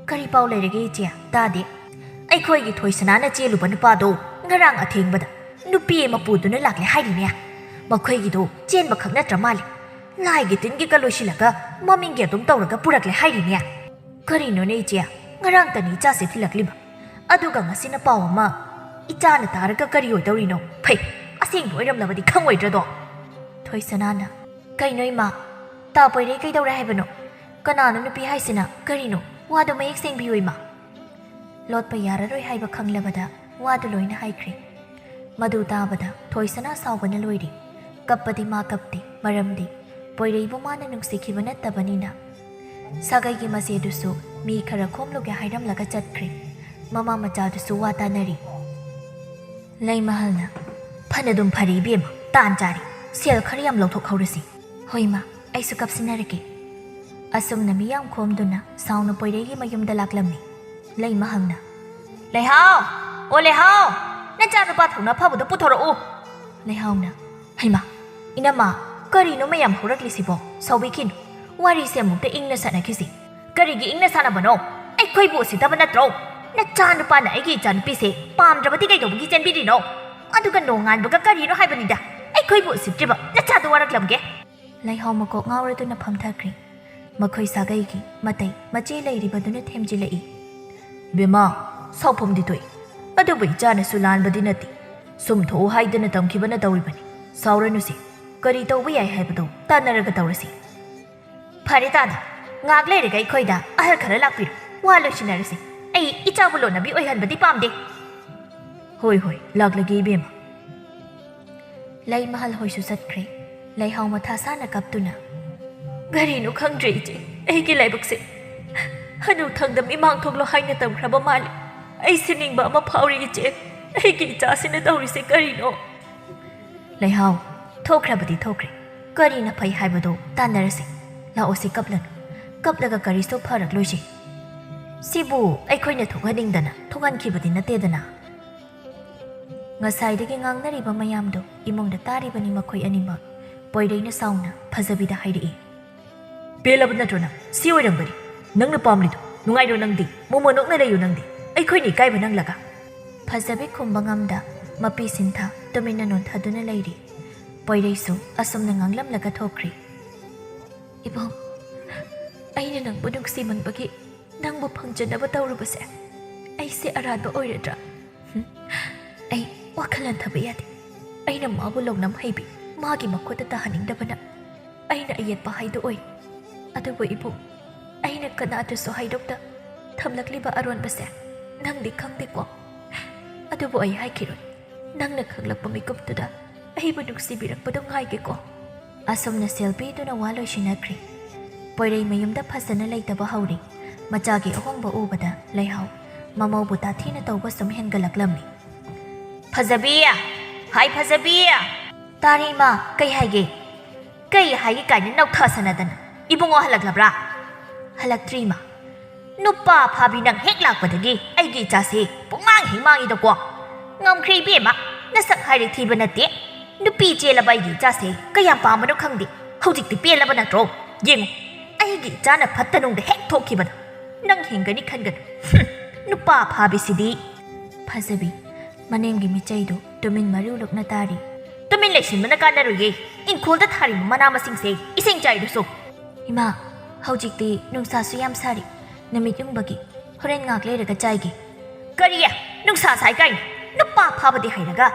"ꯀꯔꯤ ꯄꯥꯎ ꯂꯩꯔꯒꯦ ꯏꯆꯦ? ꯇꯥꯗꯦ꯫" "ꯑꯩꯈꯣꯏꯒꯤ ꯊꯣꯏꯁꯅꯥꯅ ꯆꯦꯜꯂꯨꯕ ꯅꯨꯄꯥꯗꯣ ꯉꯔꯥꯡ ꯑꯊꯦꯡꯕꯗ ꯅꯨꯄꯤ ꯑꯃ ꯄꯨꯗꯨꯅ ꯂꯥꯛꯂꯦ ꯍꯥꯏꯔꯤꯅꯦ꯫ ꯃꯈꯣꯏꯒꯤꯗꯣ ꯆꯦꯟꯕ ꯈꯛ ꯅꯠꯇ꯭ꯔ ꯃꯥꯜꯂꯦ꯫ ꯂꯥꯏꯒꯤ ꯇꯤꯟꯒꯤꯒ ꯂꯣꯏꯁꯤꯜꯂꯒ ꯃꯃꯤꯡꯒꯤ ꯑꯗꯨꯝ ꯇꯧꯔꯒ ꯄꯨꯔꯛꯂꯦ ꯍꯥꯏꯔꯤꯅꯦ꯫" "ꯀꯔꯤꯅꯣꯅꯦ ꯏꯆꯦ? ꯉꯔꯥꯡꯇꯅꯤ ꯏꯆꯥꯁꯦ ꯊꯤꯜꯂꯛꯂꯤꯕ꯫ ꯑꯗꯨꯒ ꯉꯁꯤꯅ ꯄꯥꯎ ꯑꯃ꯫ ꯏꯆꯥꯅ ꯇꯥꯔꯒ ꯀꯔꯤ ꯑꯣꯏꯗꯧꯔꯤꯅꯣ? ꯐꯩ, ꯑꯁꯦꯡꯕ ꯑꯣꯏꯔꯝꯂꯕꯗꯤ ꯈꯪꯉꯣꯏꯗ꯭ꯔꯗꯣ?" ꯊꯣꯏꯁꯅꯥꯅ, "ꯀꯩꯅꯣ ꯏꯃꯥ? ꯇꯥ ꯄꯣꯏꯔꯩ ꯀꯩꯗꯧꯔꯦ ꯍꯥꯏꯕꯅꯣ? ꯀꯅꯥꯅꯣ ꯅꯨꯄꯤ ꯍꯥꯏꯁꯤꯅ? ꯀꯔꯤꯅꯣ? ꯋꯥꯗꯣ ꯃꯌꯦꯛ ꯁꯦꯡꯕꯤꯌꯨ ꯏꯃꯥ꯫" ꯂꯣꯠꯄ ꯌꯥꯔꯔꯣꯏ ꯍꯥꯏꯕ ꯈꯪꯂꯕꯗ ꯋꯥꯗꯨ ꯂꯣꯏꯅ ꯍꯥꯏꯈ꯭ꯔꯦ꯫ ꯃꯗꯨ ꯇꯥꯕꯗ ꯊꯣꯏꯁꯅꯥ ꯁꯥꯎꯕꯅ ꯂꯣꯏꯔꯦ꯫ ꯀꯞꯄꯗꯤ ꯃꯥ ꯀꯞꯇꯦ, ꯃꯔꯝꯗꯤ ꯄꯣꯏꯔꯩꯕꯨ ꯃꯥꯅ ꯅꯨꯡꯁꯤꯈꯤꯕ ꯅꯠꯇꯕꯅꯤꯅ꯫ ꯁꯥꯒꯩꯒꯤ ꯃꯆꯦꯗꯨꯁꯨ ꯃꯤ ꯈꯔ ꯈꯣꯝꯂꯨꯒꯦ ꯍꯥꯏꯔꯝꯂꯒ ꯆꯠꯈ꯭ꯔꯦ꯫ ꯃꯃꯥ ꯃꯆꯥꯗꯨꯁꯨ ꯋꯥ ꯇꯥꯅꯔꯤ꯫ ꯂꯩꯃꯍꯜꯅ, "ꯐꯅꯗꯨꯝ ꯐꯔꯦ ꯏꯕꯦꯝꯃ, ꯇꯥꯟ ꯆꯥꯔꯦ꯫ ꯁꯦꯜ ꯈꯔ ꯌꯥꯝ ꯂꯧꯊꯣꯛꯍꯧꯔꯁꯤ꯫" "ꯍꯣꯏ ꯏꯃꯥ, ꯑꯩꯁꯨ ꯀꯞꯁꯤꯟꯅꯔꯒꯦ꯫" ꯑꯁꯨꯝꯅ ꯃꯤꯌꯥꯝ ꯈꯣꯝꯗꯨꯅ ꯁꯥꯎꯅ ꯄꯣꯏꯔꯩꯒꯤ ꯃꯌꯨꯝꯗ ꯂꯥꯛꯂꯝꯃꯤ꯫ ꯂꯩꯃꯍꯜꯅ, "ꯂꯩꯍꯥꯎ! ꯑꯣ ꯂꯩꯍꯥꯎ! ꯅꯆꯥꯅꯨꯄꯥ ꯊꯧꯅꯥ ꯐꯕꯗꯣ ꯄꯨꯊꯣꯔꯛꯎ꯫" ꯂꯩꯍꯥꯎꯅ, "ꯍꯩꯃꯥ, ꯏꯅꯝꯃ, ꯀꯔꯤꯅꯣ ꯃꯌꯥꯝ ꯍꯧꯔꯛꯂꯤꯁꯤꯕꯣ? ꯁꯥꯎꯕꯤꯈꯤꯅꯨ꯫ ꯋꯥꯔꯤꯁꯦ ꯑꯃꯨꯛꯇ ꯏꯪꯅ ꯁꯥꯟꯅꯈꯤꯁꯤ꯫" "ꯀꯔꯤꯒꯤ ꯏꯪꯅ ꯁꯥꯟꯅꯕꯅꯣ? ꯑꯩꯈꯣꯏꯕꯨ ꯎꯁꯤꯠꯇꯕ ꯅꯠꯇ꯭ꯔꯣ? ꯅꯆꯥꯅꯨꯄꯥꯅ ꯑꯩꯒꯤ ꯏꯆꯥꯅꯨꯄꯤꯁꯦ ꯄꯥꯝꯗ꯭ꯔꯕꯗꯤ ꯀꯩꯗꯧꯕꯒꯤ ꯆꯦꯟꯕꯤꯔꯤꯅꯣ? ꯑꯗꯨꯒ ꯅꯣꯡꯉꯥꯟꯕꯒ ꯀꯔꯤꯅꯣ ꯍꯥꯏꯕꯅꯤꯗ? ꯑꯩꯈꯣꯏꯕꯨ ꯎꯁꯤꯠꯇ꯭ꯔꯤꯕ ꯅꯆꯥꯗꯨ ꯋꯥꯔꯛꯂꯝꯒꯦ꯫" ꯂꯩꯍꯥꯎ ꯃꯀꯣꯛ ꯉꯥꯎꯔꯗꯨꯅ ꯐꯝꯊꯈ꯭ꯔꯦ꯫ ꯃꯈꯣꯏ ꯁꯥꯒꯩꯒꯤ ꯃꯇꯩ ꯃꯆꯦ ꯂꯩꯔꯤꯕꯗꯨꯅ ꯊꯦꯝꯖꯤꯜꯂꯛꯏ꯫ "ꯕꯦꯝꯃ, ꯁꯥꯎꯐꯝꯗꯤ ꯊꯣꯛꯏ, ꯑꯗꯨꯕꯨ ꯏꯆꯥꯅꯁꯨ ꯂꯥꯟꯕꯗꯤ ꯅꯠꯇꯦ꯫ ꯁꯨꯝ ꯊꯣꯛꯎ ꯍꯥꯏꯗꯅ ꯇꯝꯈꯤꯕꯅ ꯇꯧꯔꯤꯕꯅꯤ꯫ ꯁꯥꯎꯔꯅꯨꯁꯦ꯫ ꯀꯔꯤ ꯇꯧꯕ ꯌꯥꯏ ꯍꯥꯏꯕꯗꯣ ꯇꯥꯟꯅꯔꯒ ꯇꯧꯔꯁꯤ꯫" "ꯐꯔꯦ ꯇꯥꯗ, ꯉꯥꯏꯍꯥꯛ ꯂꯩꯔꯒ ꯑꯩꯈꯣꯏꯗ ꯑꯍꯜ ꯈꯔ ꯂꯥꯛꯄꯤꯔꯣ꯫ ꯋꯥ ꯂꯣꯏꯁꯤꯟꯅꯔꯁꯤ꯫ ꯑꯩ ꯏꯆꯥꯕꯨ ꯂꯣꯟꯅꯕꯤ ꯑꯣꯏꯍꯟꯕꯗꯤ ꯄꯥꯝꯗꯦ꯫" "ꯍꯣꯏ, ꯍꯣꯏ, ꯂꯥꯛꯂꯒꯦ ꯏꯕꯦꯝꯃ꯫" ꯂꯩꯃꯍꯜ ꯍꯣꯏꯁꯨ ꯆꯠꯈ꯭ꯔꯦ꯫ ꯂꯩꯍꯥꯎ ꯃꯊꯥ ꯁꯥꯅ ꯀꯞꯇꯨꯅ, "ꯀꯔꯤꯅꯣ ꯈꯪꯗ꯭ꯔꯦ ꯏꯆꯦ, ꯑꯩꯒꯤ ꯂꯥꯏꯕꯛꯁꯦ꯫ ꯍꯅꯨ ꯊꯪꯗ ꯃꯤꯃꯥꯡ ꯊꯣꯛꯂꯣ ꯍꯥꯏꯅ ꯇꯝꯈ꯭ꯔꯕ ꯃꯥꯜꯂꯦ꯫ ꯑꯩ ꯁꯤꯅꯤꯡꯕ ꯑꯃ ꯐꯥꯎꯔꯤ, ꯏꯆꯦ꯫ ꯑꯩꯒꯤ ꯏꯆꯥꯁꯤꯅ ꯇꯧꯔꯤꯁꯦ ꯀꯔꯤꯅꯣ? ꯂꯩꯍꯥꯎ, ꯊꯣꯛꯈ꯭ꯔꯕꯗꯤ ꯊꯣꯛꯈ꯭ꯔꯦ꯫ ꯀꯔꯤꯅ ꯐꯩ ꯍꯥꯏꯕꯗꯣ ꯇꯥꯟꯅꯔꯁꯦ꯫ ꯂꯥꯛꯑꯣꯁꯦ, ꯀꯞꯂꯅꯨ꯫ ꯀꯞꯂꯒ ꯀꯔꯤꯁꯨ ꯐꯔꯛꯂꯣꯏꯁꯦ꯫ ꯁꯤꯕꯨ ꯑꯩꯈꯣꯏꯅ ꯊꯣꯛꯍꯟꯅꯤꯡꯗꯅ ꯊꯣꯛꯍꯟꯈꯤꯕꯗꯤ ꯅꯠꯇꯦꯗꯅ꯫ ꯉꯁꯥꯏꯗꯒꯤ ꯉꯥꯡꯅꯔꯤꯕ ꯃꯌꯥꯝꯗꯣ ꯏꯃꯨꯡꯗ ꯇꯥꯔꯤꯕꯅꯤ ꯃꯈꯣꯏ ꯑꯅꯤꯃꯛ꯫ ꯄꯣꯏꯔꯩꯅ ꯁꯥꯎꯅ ꯐꯖꯕꯤꯗ ꯍꯥꯏꯔꯛꯏ꯫ ꯄꯦꯜꯂꯕ ꯅꯠꯇ꯭ꯔꯣ ꯅꯪ? ꯁꯤ ꯑꯣꯏꯔꯝꯒꯅꯤ ꯅꯪꯅ ꯄꯥꯝꯂꯤꯗꯣ꯫ ꯅꯨꯡꯉꯥꯏꯔꯣ ꯅꯪꯗꯤ, ꯃꯣꯃꯣꯟ ꯑꯣꯛꯅ ꯂꯩꯌꯨ ꯅꯪꯗꯤ꯫ ꯑꯩꯈꯣꯏꯅ ꯏꯀꯥꯏꯕ ꯅꯪꯂꯒ꯫ ꯐꯖꯕꯤ ꯈꯨꯝꯕ ꯉꯝꯗ ꯃꯄꯤ ꯁꯤꯟꯊ ꯇꯨꯃꯤꯟꯅ ꯅꯣꯟꯊꯗꯨꯅ ꯂꯩꯔꯤ꯫ ꯄꯣꯏꯔꯩꯁꯨ ꯑꯁꯨꯝꯅ ꯉꯥꯡꯂꯝꯂꯒ ꯊꯣꯛꯈ꯭ꯔꯤ꯫ ꯏꯕꯨꯡ, ꯑꯩꯅ ꯅꯪꯕꯨ ꯅꯨꯡꯁꯤꯃꯟꯕꯒꯤ ꯅꯪꯕꯨ ꯐꯪꯖꯅꯕ ꯇꯧꯔꯨꯕꯁꯦ ꯑꯩꯁꯦ ꯑꯔꯥꯟꯕ ꯑꯣꯏꯔꯗ꯭ꯔꯥ? ꯍꯨꯝ, ꯑꯩ ꯋꯥꯈꯜ ꯍꯟꯊꯕ ꯌꯥꯗꯦ꯫ ꯑꯩꯅ ꯃꯥꯕꯨ ꯂꯧꯅꯝ ꯍꯩꯕꯤ ꯃꯥꯒꯤ ꯃꯈꯨꯠꯇ ꯇꯥꯍꯟꯅꯤꯡꯗꯕꯅ ꯑꯩꯅ ꯑꯌꯦꯠꯄ ꯍꯥꯏꯗꯣ ꯑꯣꯏ꯫ ꯑꯗꯨꯕꯨ ꯏꯕꯨꯡ, ꯑꯩꯅ ꯀꯅꯥꯗꯁꯨ ꯍꯥꯏꯗꯣꯛꯇ ꯊꯝꯂꯛꯂꯤꯕ ꯑꯔꯣꯟꯕꯁꯦ ꯅꯪꯗꯤ ꯈꯪꯗꯦꯀꯣ? ꯑꯗꯨꯕꯨ ꯑꯩ ꯍꯥꯏꯈꯤꯔꯣꯏ꯫ ꯅꯪꯅ ꯈꯪꯂꯛꯄ ꯃꯤꯀꯨꯞꯇꯨꯗ ꯑꯩꯕꯨ ꯅꯨꯡꯁꯤꯕꯤꯔꯛꯄꯗꯣ ꯉꯥꯏꯒꯦꯀꯣ꯫ ꯑꯁꯨꯝꯅ ꯁꯦꯜ ꯄꯤꯗꯨꯅ ꯋꯥ ꯂꯣꯏꯁꯤꯟꯅꯈ꯭ꯔꯦ꯫ ꯄꯣꯏꯔꯩ ꯃꯌꯨꯝꯗ ꯐꯖꯅ ꯂꯩꯇꯕ ꯍꯧꯔꯦ꯫ ꯃꯆꯥꯒꯤ ꯑꯍꯣꯡꯕ ꯎꯕꯗ ꯂꯩꯍꯥꯎ ꯃꯃꯧꯕꯨ ꯇꯥꯊꯤꯅ ꯇꯧꯕ ꯁꯨꯝ ꯍꯦꯟꯒꯠꯂꯛꯂꯝꯃꯤ꯫ ꯐꯖꯕꯤ! ꯍꯥꯏ ꯐꯖꯕꯤ! ꯇꯥꯔꯦ ꯏꯃꯥ, ꯀꯩ ꯍꯥꯏꯒꯦ? ꯀꯩ ꯍꯥꯏꯒꯦ ꯀꯥꯏꯅ ꯅꯧꯊꯁꯅꯗꯅ꯫ ꯏꯕꯨꯡꯉꯣ ꯍꯜꯂꯛꯂꯕ꯭ꯔꯥ? ꯍꯜꯂꯛꯇ꯭ꯔꯤ ꯏꯃꯥ꯫ ꯅꯨꯄꯥ ꯐꯥꯕꯤ, ꯅꯪ ꯍꯦꯛ ꯂꯥꯛꯄꯗꯒꯤ ꯑꯩꯒꯤ ꯏꯆꯥꯁꯦ ꯄꯨꯡꯃꯥꯡ ꯍꯦꯛ ꯃꯥꯡꯉꯤꯗꯀꯣ꯫ ꯉꯝꯈ꯭ꯔꯦ ꯏꯕꯦꯝꯃ, ꯅꯁꯛ ꯍꯥꯏꯔꯦ ꯊꯤꯕ ꯅꯠꯇꯦ꯫ ꯅꯨꯄꯤ ꯆꯦꯜꯂꯕ ꯑꯩꯒꯤ ꯏꯆꯥꯁꯦ ꯀꯌꯥꯝ ꯄꯥꯝꯕꯅꯣ ꯈꯪꯗꯦ꯫ ꯍꯧꯖꯤꯛꯇꯤ ꯄꯦꯜꯂꯕ ꯅꯠꯇ꯭ꯔꯣ? ꯌꯦꯡꯉꯨ, ꯑꯩꯒꯤ ꯏꯆꯥꯅ ꯐꯠꯇ ꯅꯨꯡꯗ ꯍꯦꯛ ꯊꯣꯛꯈꯤꯕꯗ ꯅꯪ ꯍꯤꯡꯒꯅꯤ ꯈꯟꯒꯅꯨ꯫ ꯍꯨꯝ, ꯅꯨꯄꯥ ꯐꯥꯕꯤꯁꯤꯗꯤ꯫ ꯐꯖꯕꯤ, ꯃꯅꯦꯝꯒꯤ ꯃꯤꯆꯩꯗꯨ ꯇꯨꯃꯤꯟ ꯃꯔꯨ ꯂꯨꯛꯅ ꯇꯥꯔꯤ꯫ ꯇꯨꯃꯤꯟ ꯂꯩꯁꯤꯟꯕꯅ ꯀꯥꯟꯅꯔꯣꯏꯌꯦ꯫ ꯏꯪꯈꯣꯜꯗ ꯊꯥꯔꯤꯕ ꯃꯅꯥ ꯃꯁꯤꯡꯁꯦ ꯏꯁꯤꯡ ꯆꯥꯏꯔꯨꯁꯨ꯫ ꯏꯃꯥ, ꯍꯧꯖꯤꯛꯇꯤ ꯅꯨꯡꯁꯥꯁꯨ ꯌꯥꯝ ꯁꯥꯔꯤ꯫ ꯅꯨꯃꯤꯠ ꯌꯨꯡꯕꯒꯤ꯫ ꯍꯣꯔꯦꯟ ꯉꯥꯛ ꯂꯩꯔꯒ ꯆꯥꯏꯒꯦ꯫ ꯀꯔꯤ? ꯅꯨꯡꯁꯥ ꯁꯥꯏ ꯀꯥꯏꯅ? ꯅꯨꯄꯥ ꯐꯥꯕꯗꯤ ꯍꯩꯔꯒ,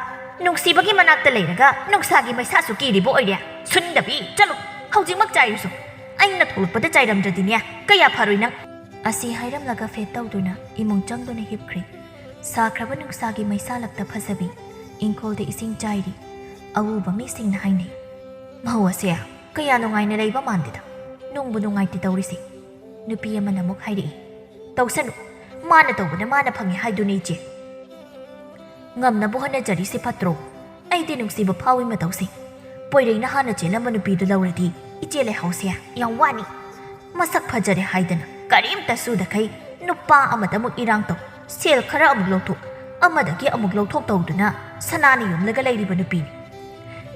ꯅꯨꯡꯁꯤꯕꯒꯤ ꯃꯅꯥꯛꯇ ꯂꯩꯔꯒ ꯅꯨꯡꯁꯥꯒꯤ ꯃꯩꯁꯥꯁꯨ ꯀꯤꯔꯤꯕ ꯑꯣꯏꯔꯦ? ꯁꯨꯟꯗꯕꯤ, ꯆꯠꯂꯨ, ꯍꯧꯖꯤꯛꯃꯛ ꯆꯥꯏꯔꯨꯁꯨ꯫ ꯑꯩꯅ ꯊꯣꯛꯂꯛꯄꯗ ꯆꯥꯏꯔꯝꯗ꯭ꯔꯗꯤꯅꯦ, ꯀꯌꯥ ꯐꯔꯣꯏ ꯅꯪ꯫ ꯑꯁꯤ ꯍꯥꯏꯔꯝꯂꯒ ꯐꯦꯠ ꯇꯧꯗꯨꯅ ꯏꯃꯨꯡ ꯆꯪꯗꯨꯅ ꯍꯤꯞꯈ꯭ꯔꯦ꯫ ꯁꯥꯈ꯭ꯔꯕ ꯅꯨꯡꯁꯥꯒꯤ ꯃꯩꯁꯥꯂꯛꯇ ꯐꯖꯕꯤ ꯏꯪꯈꯣꯜꯗ ꯏꯁꯤꯡ ꯆꯥꯏꯔꯤ꯫ ꯑꯎꯕ ꯃꯤꯁꯤꯡꯅ ꯍꯥꯏꯅꯩ, "ꯃꯧ ꯑꯁꯦ ꯀꯌꯥ ꯅꯨꯡꯉꯥꯏꯅ ꯂꯩꯕ ꯃꯥꯟꯗꯦꯗ, ꯅꯨꯡꯕꯨ ꯅꯨꯡꯉꯥꯏꯇꯦ ꯇꯧꯔꯤꯁꯦ"꯫ ꯅꯨꯄꯤ ꯑꯃꯅ ꯑꯃꯨꯛ ꯍꯥꯏꯔꯛꯏ, "ꯇꯧꯁꯅꯨ, ꯃꯥꯅ ꯇꯧꯕꯅ ꯃꯥꯅ ꯐꯪꯉꯦ ꯍꯥꯏꯗꯨꯅꯤ, ꯏꯆꯦ꯫ ꯉꯝꯅꯕ ꯍꯣꯠꯅꯖꯔꯤꯁꯤ ꯐꯠꯇ꯭ꯔꯣ? ꯑꯩꯗꯤ ꯅꯨꯡꯁꯤꯕ ꯐꯥꯎꯏ ꯃꯇꯧꯁꯤ꯫ ꯄꯣꯏꯔꯩꯅ ꯍꯥꯟꯅ ꯆꯦꯜꯂꯝꯕ ꯅꯨꯄꯤꯗꯨ ꯂꯧꯔꯗꯤ ꯏꯆꯦ ꯂꯩꯍꯥꯎꯁꯦ ꯌꯥꯝ ꯋꯥꯅꯤ꯫ ꯃꯁꯛ ꯐꯖꯔꯦ ꯍꯥꯏꯗꯅ ꯀꯔꯤꯝꯇ ꯁꯨꯗꯈꯩ ꯅꯨꯄꯥ ꯑꯃꯗ ꯑꯃꯨꯛ ꯏꯔꯥꯡ ꯇꯧ, ꯁꯦꯜ ꯈꯔ ꯑꯃꯨꯛ ꯂꯧꯊꯣꯛ, ꯑꯃꯗꯒꯤ ꯑꯃꯨꯛ ꯂꯧꯊꯣꯛ ꯇꯧꯗꯨꯅ ꯁꯅꯥꯅ ꯌꯣꯝꯂꯒ ꯂꯩꯔꯤꯕ ꯅꯨꯄꯤꯅꯤ꯫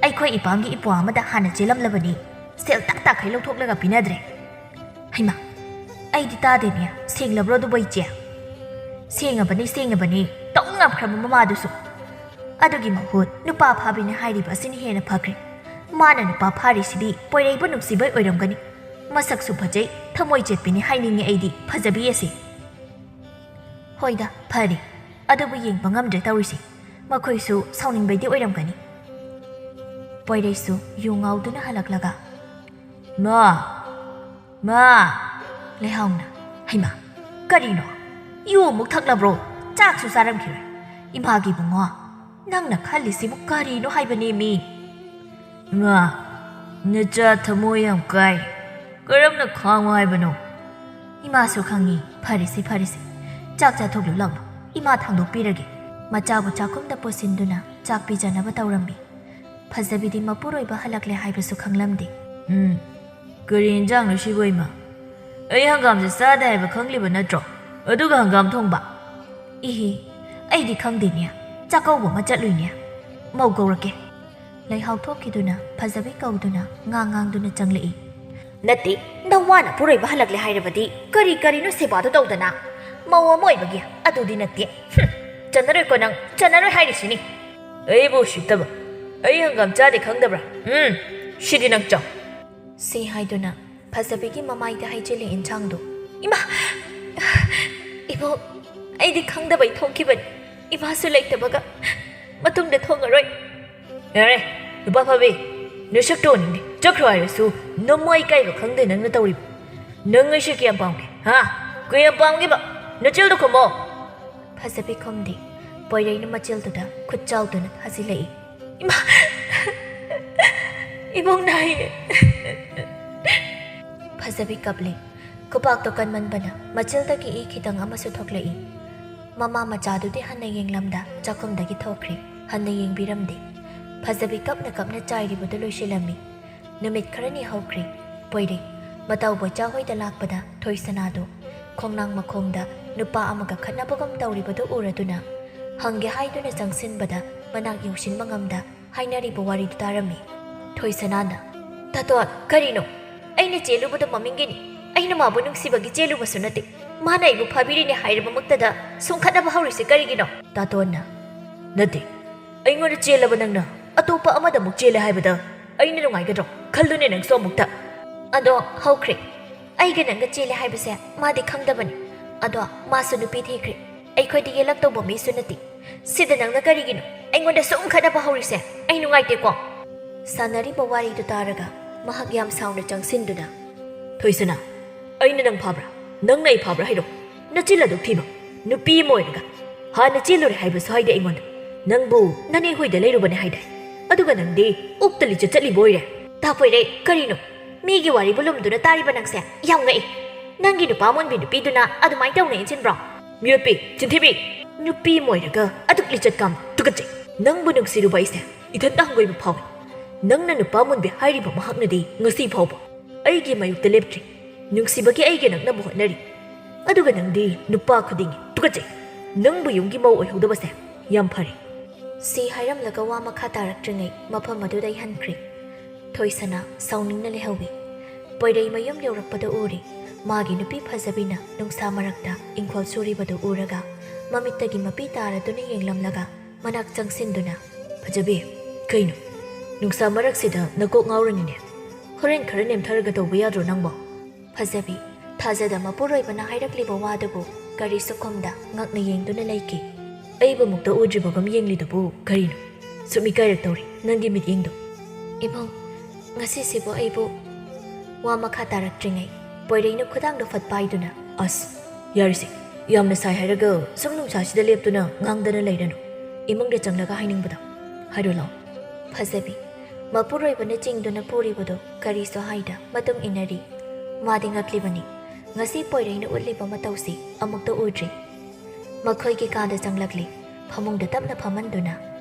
ꯑꯩꯈꯣꯏ ꯏꯄꯥꯝꯒꯤ ꯏꯄ꯭ꯋꯥ ꯑꯃꯗ ꯍꯥꯟꯅ ꯆꯦꯜꯂꯝꯂꯕꯅꯤ, ꯁꯦꯜ ꯇꯥꯛ ꯇꯥꯛꯈꯩ ꯂꯧꯊꯣꯛꯂꯒ ꯄꯤꯅꯗ꯭ꯔꯦ꯫ ꯍꯩꯃꯥ, ꯑꯩꯗꯤ ꯇꯥꯗꯦꯅꯦ, ꯁꯦꯡꯂꯕ꯭ꯔꯣ ꯑꯗꯨꯕꯨ ꯏꯆꯦ? ꯁꯦꯡꯉꯕꯅꯤ, ꯁꯦꯡꯉꯕꯅꯤ, ꯇꯧ ꯉꯝꯈ꯭ꯔꯕ ꯃꯃꯥꯗꯨꯁꯨ꯫ ꯑꯗꯨꯒꯤ ꯃꯍꯨꯠ ꯅꯨꯄꯥ ꯐꯥꯕꯤꯅ ꯍꯥꯏꯔꯤꯕ ꯑꯁꯤꯅ ꯍꯦꯟꯅ ꯐꯈ꯭ꯔꯦ꯫ ꯃꯥꯅ ꯅꯨꯄꯥ ꯐꯥꯔꯤꯁꯤꯗꯤ ꯄꯣꯏꯔꯩꯕꯨ ꯅꯨꯡꯁꯤꯕꯩ ꯑꯣꯏꯔꯝꯒꯅꯤ꯫ ꯃꯁꯛꯁꯨ ꯐꯖꯩ, ꯊꯃꯣꯏ ꯆꯦꯠꯄꯤꯅꯤ ꯍꯥꯏꯅꯤꯡꯉꯦ ꯑꯩꯗꯤ ꯐꯖꯕꯤ ꯑꯁꯤ꯫ ꯍꯣꯏꯗ, ꯐꯔꯦ꯫ ꯑꯗꯨꯕꯨ ꯌꯦꯡꯕ ꯉꯝꯗ꯭ꯔꯦ ꯇꯧꯔꯤꯁꯦ꯫ ꯃꯈꯣꯏꯁꯨ ꯁꯥꯎꯅꯤꯡꯕꯩꯗꯤ ꯑꯣꯏꯔꯝꯒꯅꯤ꯫ ꯄꯣꯏꯔꯩꯁꯨ ꯌꯨ ꯉꯥꯎꯗꯨꯅ ꯍꯜꯂꯛꯂꯒ, "ꯃꯥ! ꯃꯥ!" ꯂꯩꯍꯥꯎꯅ, "ꯍꯩꯃꯥ! ꯀꯔꯤꯅꯣ? ꯌꯨ ꯑꯃꯨꯛ ꯊꯛꯂꯕ꯭ꯔꯣ? ꯆꯥꯛꯁꯨ ꯆꯥꯔꯝꯈꯤꯔꯣꯏ꯫ ꯏꯃꯥꯒꯤ ꯏꯕꯨꯡꯉꯣ, ꯅꯪꯅ ꯈꯜꯂꯤꯁꯤꯕꯨ ꯀꯔꯤꯅꯣ ꯍꯥꯏꯕꯅꯦꯃꯤ?" "ꯏꯃꯥ, ꯅꯆꯥ ꯊꯃꯣꯏ ꯌꯥꯝ ꯀꯥꯏ꯫ ꯀꯔꯝꯅ ꯈꯥꯡꯉꯣ ꯍꯥꯏꯕꯅꯣ?" ꯏꯃꯥꯁꯨ ꯈꯪꯉꯤ꯫ "ꯐꯔꯦꯁꯦ, ꯐꯔꯦꯁꯦ꯫ ꯆꯥꯛ ꯆꯥꯊꯣꯛꯂꯨ ꯂꯥꯛꯂꯣ꯫ ꯏꯃꯥ ꯊꯥꯡꯗꯣꯛꯄꯤꯔꯒꯦ꯫" ꯃꯆꯥꯕꯨ ꯆꯥꯛꯈꯨꯝꯗ ꯄꯨꯁꯤꯟꯗꯨꯅ ꯆꯥꯛ ꯄꯤꯖꯅꯕ ꯇꯧꯔꯝꯃꯤ꯫ ꯐꯖꯕꯤꯗꯤ ꯃꯄꯨꯔꯣꯏꯕ ꯍꯜꯂꯛꯂꯦ ꯍꯥꯏꯕꯁꯨ ꯈꯪꯂꯝꯗꯦ꯫ "ꯎꯝ, ꯀꯔꯤ ꯏꯟꯖꯥꯡꯅꯣ ꯁꯤꯕꯨ, ꯏꯃꯥ? ꯑꯩ ꯍꯪꯒꯥꯝꯁꯦ ꯆꯥꯗꯦ ꯍꯥꯏꯕ ꯈꯪꯂꯤꯕ ꯅꯠꯇ꯭ꯔꯣ? ꯑꯗꯨꯒ ꯍꯪꯒꯥꯝ ꯊꯣꯡꯕ?" "ꯏꯍꯤ, ꯑꯩꯗꯤ ꯈꯪꯗꯦꯅꯦ꯫ ꯆꯥꯛꯀꯧꯕ ꯑꯃ ꯆꯠꯂꯨꯏꯅꯦ꯫ ꯃꯧ ꯀꯧꯔꯛꯀꯦ꯫" ꯂꯩꯍꯥꯎ ꯊꯣꯛꯈꯤꯗꯨꯅ ꯐꯖꯕꯤ ꯀꯧꯗꯨꯅ ꯉꯥꯡ ꯉꯥꯡꯗꯨꯅ ꯆꯪꯂꯛꯏ꯫ "ꯅꯠꯇꯦ, ꯅꯋꯥꯅ ꯄꯨꯔꯣꯏꯕ ꯍꯜꯂꯛꯂꯦ ꯍꯥꯏꯔꯕꯗꯤ ꯀꯔꯤ ꯀꯔꯤꯅꯣ ꯁꯦꯕꯥꯗꯣ ꯇꯧꯗꯅ? ꯃꯧ ꯑꯃ ꯑꯣꯏꯕꯒꯤ ꯑꯗꯨꯗꯤ ꯅꯠꯇꯦ꯫ ꯍꯨꯝ, ꯆꯟꯅꯔꯣꯏꯀꯣ ꯅꯪ, ꯆꯟꯅꯔꯣꯏ ꯍꯥꯏꯔꯤꯁꯤꯅꯤ꯫ ꯑꯩꯕꯨ ꯎꯁꯤꯠꯇꯕ꯫ ꯑꯩ ꯍꯪꯒꯥꯝ ꯆꯥꯗꯦ ꯈꯪꯗꯕ꯭ꯔꯥ? ꯎꯝ, ꯁꯤꯗꯤ ꯅꯪ ꯆꯥꯎ꯫" ꯁꯤ ꯍꯥꯏꯗꯨꯅ ꯐꯖꯕꯤꯒꯤ ꯃꯃꯥꯏꯗ ꯍꯩꯖꯤꯜꯂꯤ ꯏꯟꯁꯥꯡꯗꯨ꯫ "ꯏꯃꯥ! ꯏꯕꯣꯛ, ꯑꯩꯗꯤ ꯈꯪꯗꯕꯩ ꯊꯣꯡꯈꯤꯕꯅꯤ꯫ ꯏꯃꯥꯁꯨ ꯂꯩꯇꯕꯒ ꯃꯇꯨꯡꯗ ꯊꯣꯡꯉꯔꯣꯏ꯫" "ꯌꯥꯔꯦ, ꯅꯨꯄꯥ ꯐꯕꯤ, ꯅꯁꯛꯇꯣ ꯎꯅꯤꯡꯗꯦ꯫ ꯆꯠꯈ꯭ꯔꯣ ꯍꯥꯏꯔꯁꯨ ꯅꯃꯥꯏ ꯏꯀꯥꯏꯕ ꯈꯪꯗꯦ ꯅꯪꯅ ꯇꯧꯔꯤꯕ꯫ ꯅꯪ ꯑꯩꯁꯦ ꯀꯌꯥꯝ ꯄꯥꯝꯒꯦ, ꯍꯥ? ꯀꯌꯥꯝ ꯄꯥꯝꯒꯦꯕ? ꯅꯆꯤꯜꯗꯣ ꯈꯨꯝꯃꯣ꯫" ꯐꯖꯕꯤ ꯈꯨꯝꯗꯦ꯫ ꯄꯣꯏꯔꯩꯅ ꯃꯆꯤꯜꯗꯨꯗ ꯈꯨꯠ ꯆꯥꯎꯗꯨꯅ ꯊꯥꯖꯤꯜꯂꯛꯏ꯫ "ꯏꯃꯥ! ꯏꯕꯣꯛ ꯅꯥꯏꯌꯦ꯫" ꯐꯖꯕꯤ ꯀꯞꯂꯦ꯫ ꯈꯨꯄꯥꯛꯇꯣ ꯀꯟꯃꯟꯕꯅ ꯃꯆꯤꯜꯗꯒꯤ ꯏ ꯈꯤꯇꯪ ꯑꯃꯁꯨ ꯊꯣꯛꯂꯛꯏ꯫ ꯃꯃꯥ ꯃꯆꯥꯗꯨꯗꯤ ꯍꯟꯅ ꯌꯦꯡꯂꯝꯗ ꯆꯥꯛꯈꯨꯝꯗꯒꯤ ꯊꯣꯛꯈ꯭ꯔꯦ꯫ ꯍꯟꯅ ꯌꯦꯡꯕꯤꯔꯝꯗꯦ꯫ ꯐꯖꯕꯤ ꯀꯞꯅ ꯀꯞꯅ ꯆꯥꯏꯔꯤꯕꯗꯨ ꯂꯣꯏꯁꯤꯜꯂꯝꯃꯤ꯫ ꯅꯨꯃꯤꯠ ꯈꯔꯅꯤ ꯍꯧꯈ꯭ꯔꯦ꯫ ꯄꯣꯏꯔꯩ ꯃꯇꯥꯎ ꯕꯣꯏꯆꯥ ꯍꯣꯏꯗ ꯂꯥꯛꯄꯗ ꯊꯣꯏꯁꯅꯥꯗꯨ ꯈꯣꯡꯅꯥꯡ ꯃꯈꯣꯡꯗ ꯅꯨꯄꯥ ꯑꯃꯒ ꯈꯠꯅꯕꯒꯨꯝ ꯇꯧꯔꯤꯕꯗꯨ ꯎꯔꯗꯨꯅ ꯍꯪꯒꯦ ꯍꯥꯏꯗꯨꯅ ꯆꯪꯁꯤꯟꯕꯗ ꯃꯅꯥꯛ ꯌꯧꯁꯤꯟꯕ ꯉꯝꯗ ꯍꯥꯏꯅꯔꯤꯕ ꯋꯥꯔꯤꯗꯨ ꯇꯥꯔꯝꯃꯤ꯫ ꯊꯣꯏꯁꯅꯥꯅ, "ꯇꯥꯇꯣꯟ, ꯀꯔꯤꯅꯣ? ꯑꯩꯅ ꯆꯦꯜꯂꯨꯕꯗꯣ ꯃꯃꯤꯡꯒꯤꯅꯤ꯫ ꯑꯩꯅ ꯃꯥꯕꯨ ꯅꯨꯡꯁꯤꯕꯒꯤ ꯆꯦꯜꯂꯨꯕꯁꯨ ꯅꯠꯇꯦ꯫ ꯃꯥꯅ ꯑꯩꯕꯨ ꯐꯥꯕꯤꯔꯤꯅꯦ ꯍꯥꯏꯔꯕꯃꯛꯇꯗ ꯁꯨꯝ ꯈꯠꯅꯕ ꯍꯧꯔꯤꯁꯦ ꯀꯔꯤꯒꯤꯅꯣ?" ꯇꯥꯇꯣꯟꯅ, "ꯅꯠꯇꯦ, ꯑꯩꯉꯣꯟꯗ ꯆꯦꯜꯂꯕ ꯅꯪꯅ ꯑꯇꯣꯞꯄ ꯑꯃꯗ ꯑꯃꯨꯛ ꯆꯦꯜꯂꯦ ꯍꯥꯏꯕꯗ ꯑꯩꯅ ꯅꯨꯡꯉꯥꯏꯒꯗ꯭ꯔꯣ? ꯈꯜꯂꯨꯅꯦ ꯅꯪꯁꯨ ꯑꯃꯨꯛꯇ꯫" "ꯑꯗꯣ ꯍꯧꯈ꯭ꯔꯦ꯫ ꯑꯩꯒ ꯅꯪꯒ ꯆꯦꯜꯂꯦ ꯍꯥꯏꯕꯁꯦ ꯃꯥꯗꯤ ꯈꯪꯗꯕꯅꯤ꯫ ꯑꯗꯣ ꯃꯥꯁꯨ ꯅꯨꯄꯤ ꯊꯤꯈ꯭ꯔꯦ꯫ ꯑꯩꯈꯣꯏꯗꯤ ꯌꯦꯜꯂꯛꯇꯧꯕ ꯃꯤꯁꯨ ꯅꯠꯇꯦ꯫ ꯁꯤꯗ ꯅꯪꯅ ꯀꯔꯤꯒꯤꯅꯣ ꯑꯩꯉꯣꯟꯗ ꯁꯨꯝ ꯈꯠꯅꯕ ꯍꯧꯔꯤꯁꯦ? ꯑꯩ ꯅꯨꯡꯉꯥꯏꯇꯦꯀꯣ꯫" ꯁꯥꯟꯅꯔꯤꯕ ꯋꯥꯔꯤꯗꯨ ꯇꯥꯔꯒ ꯃꯍꯥꯛ ꯌꯥꯝ ꯁꯥꯎꯅ ꯆꯪꯁꯤꯟꯗꯨꯅ, "ꯊꯣꯏꯁꯅꯥ, ꯑꯩꯅ ꯅꯪ ꯐꯥꯕ꯭ꯔꯥ? ꯅꯪꯅ ꯑꯩ ꯐꯥꯕ꯭ꯔꯥ ꯍꯥꯏꯔꯣ? ꯅꯆꯤꯜ ꯑꯗꯨꯛ ꯊꯤꯕ ꯅꯨꯄꯤ ꯑꯃ ꯑꯣꯏꯔꯒ ꯍꯥꯟꯅ ꯆꯦꯜꯂꯨꯔꯦ ꯍꯥꯏꯕꯁꯨ ꯍꯥꯏꯗꯦ ꯑꯩꯉꯣꯟꯗ꯫ ꯅꯪꯕꯨ ꯅꯅꯦ ꯍꯣꯏꯗ ꯂꯩꯔꯨꯕꯅꯦ ꯍꯥꯏꯗꯥꯏ? ꯑꯗꯨꯒ ꯅꯪꯗꯤ ꯎꯞꯇ ꯂꯤꯆꯠ ꯆꯠꯂꯤꯕ ꯑꯣꯏꯔꯦ꯫" "ꯇꯥꯄꯣꯏꯔꯦ, ꯀꯔꯤꯅꯣ? ꯃꯤꯒꯤ ꯋꯥꯔꯤꯕꯨ ꯂꯨꯝꯗꯨꯅ ꯇꯥꯔꯤꯕ ꯅꯪꯁꯦ ꯌꯥꯝ ꯉꯛꯏ꯫ ꯅꯪꯒꯤ ꯅꯨꯄꯥ ꯃꯨꯟꯕꯤ ꯅꯨꯄꯤꯗꯨꯅ ꯑꯗꯨꯃꯥꯏꯅ ꯇꯧꯅ ꯏꯟꯁꯤꯟꯕ꯭ꯔꯣ?" "ꯃꯤꯑꯣꯠꯄꯤ, ꯆꯤꯟꯊꯤꯕꯤ! ꯅꯨꯄꯤ ꯑꯃ ꯑꯣꯏꯔꯒ ꯑꯗꯨꯛ ꯂꯤꯆꯠ ꯀꯥꯝ, ꯇꯨꯀꯠꯆꯩ꯫ ꯅꯪꯕꯨ ꯅꯨꯡꯁꯤꯔꯨꯕ ꯑꯩꯁꯦ ꯏꯊꯟꯇ ꯍꯪꯒꯣꯏꯕ ꯐꯥꯎꯏ꯫ ꯅꯪꯅ ꯅꯨꯄꯥ ꯃꯨꯟꯕꯤ ꯍꯥꯏꯔꯤꯕ ꯃꯍꯥꯛꯅꯗꯤ ꯉꯁꯤ ꯐꯥꯎꯕ ꯑꯩꯒꯤ ꯃꯥꯌꯣꯛꯇ ꯂꯦꯞꯇ꯭ꯔꯤ꯫ ꯅꯨꯡꯁꯤꯕꯒꯤ ꯑꯩꯒꯤ ꯅꯛꯅꯕ ꯍꯣꯠꯅꯔꯤ꯫ ꯑꯗꯨꯒ ꯅꯪꯗꯤ ꯅꯨꯄꯥ ꯈꯨꯗꯤꯡꯒꯤ ꯇꯨꯀꯠꯆꯩ꯫ ꯅꯪꯕꯨ ꯌꯨꯝꯒꯤ ꯃꯧ ꯑꯣꯏꯍꯧꯗꯕꯁꯦ ꯌꯥꯝ ꯐꯔꯦ꯫" ꯁꯤ ꯍꯥꯏꯔꯝꯂꯒ ꯋꯥ ꯃꯈꯥ ꯇꯥꯔꯛꯇ꯭ꯔꯤꯉꯩ ꯃꯐꯝ ꯑꯗꯨꯗ ꯍꯟꯈ꯭ꯔꯦ꯫ ꯊꯣꯏꯁꯅꯥ ꯁꯥꯎꯅꯤꯡꯅ ꯂꯩꯍꯧꯏ꯫ ꯄꯣꯏꯔꯩ ꯃꯌꯨꯝ ꯌꯧꯔꯛꯄꯗ ꯎꯔꯤ꯫ ꯃꯥꯒꯤ ꯅꯨꯄꯤ ꯐꯖꯕꯤꯅ ꯅꯨꯡꯁꯥ ꯃꯔꯛꯇ ꯏꯪꯈꯣꯜ ꯁꯨꯔꯤꯕꯗꯨ ꯎꯔꯒ ꯃꯃꯤꯠꯇꯒꯤ ꯃꯄꯤ ꯇꯥꯔꯗꯨꯅ ꯌꯦꯡꯂꯝꯂꯒ ꯃꯅꯥꯛ ꯆꯪꯁꯤꯟꯗꯨꯅ, "ꯐꯖꯕꯤ, ꯀꯩꯅꯣ? ꯅꯨꯡꯁꯥ ꯃꯔꯛꯁꯤꯗ ꯅꯀꯣꯛ ꯉꯥꯎꯔꯅꯤꯅꯦ꯫ ꯍꯣꯔꯦꯟ ꯈꯔ ꯅꯦꯝꯊꯔꯒ ꯇꯧꯕ ꯌꯥꯗ꯭ꯔꯣ ꯅꯪꯕꯣ?" ꯐꯖꯕꯤ ꯊꯥꯖꯗ ꯃꯄꯨꯔꯣꯏꯕꯅ ꯍꯥꯏꯔꯛꯂꯤꯕ ꯋꯥꯗꯨꯕꯨ ꯀꯔꯤꯁꯨ ꯈꯨꯝꯗ ꯉꯛꯅ ꯌꯦꯡꯗꯨꯅ ꯂꯩꯈꯤ꯫ "ꯑꯩꯕꯨ ꯃꯨꯛꯇ ꯎꯗ꯭ꯔꯤꯕꯒꯨꯝ ꯌꯦꯡꯂꯤꯗꯨꯕꯨ ꯀꯔꯤꯅꯣ? ꯁꯨꯝ ꯏꯀꯥꯏꯔꯛꯇꯧꯔꯤ ꯅꯪꯒꯤ ꯃꯤꯠꯌꯦꯡꯗꯣ꯫" "ꯏꯕꯨꯡ, ꯉꯁꯤꯁꯤꯕꯨ ꯑꯩꯕꯨ..." ꯋꯥ ꯃꯈꯥ ꯇꯥꯔꯛꯇ꯭ꯔꯤꯉꯩ ꯄꯣꯏꯔꯩꯅ ꯈꯨꯗꯥꯡꯗꯣ ꯐꯠ ꯄꯥꯏꯗꯨꯅ, "ꯑꯁ, ꯌꯥꯔꯤꯁꯦ, ꯌꯥꯝꯅ ꯁꯥꯏ ꯍꯥꯏꯔꯒ ꯁꯨꯝ ꯅꯨꯡꯁꯥꯁꯤꯗ ꯂꯦꯞꯇꯨꯅ ꯉꯥꯡꯗꯅ ꯂꯩꯔꯅꯨ꯫ ꯏꯃꯨꯡꯗ ꯆꯪꯂꯒ ꯍꯥꯏꯅꯤꯡꯕꯗꯣ ꯍꯥꯏꯔꯣ ꯂꯥꯎ꯫" ꯐꯖꯕꯤ ꯃꯄꯨꯔꯣꯏꯕꯅ ꯆꯤꯡꯗꯨꯅ ꯄꯨꯔꯤꯕꯗꯨ ꯀꯔꯤꯁꯨ ꯍꯥꯏꯗ ꯃꯇꯨꯡ ꯏꯟꯅꯔꯤ꯫ ꯃꯥꯗꯤ ꯉꯛꯂꯤꯕꯅꯤ꯫ ꯉꯁꯤ ꯄꯣꯏꯔꯩꯅ ꯎꯠꯂꯤꯕ ꯃꯇꯧꯁꯤ ꯑꯃꯨꯛꯇ ꯎꯗ꯭ꯔꯤ꯫ ꯃꯈꯣꯏꯒꯤ ꯀꯥꯗ ꯆꯪꯂꯛꯂꯤ꯫ ꯐꯃꯨꯡꯗ ꯇꯞꯅ ꯐꯝꯍꯟꯗꯨꯅ,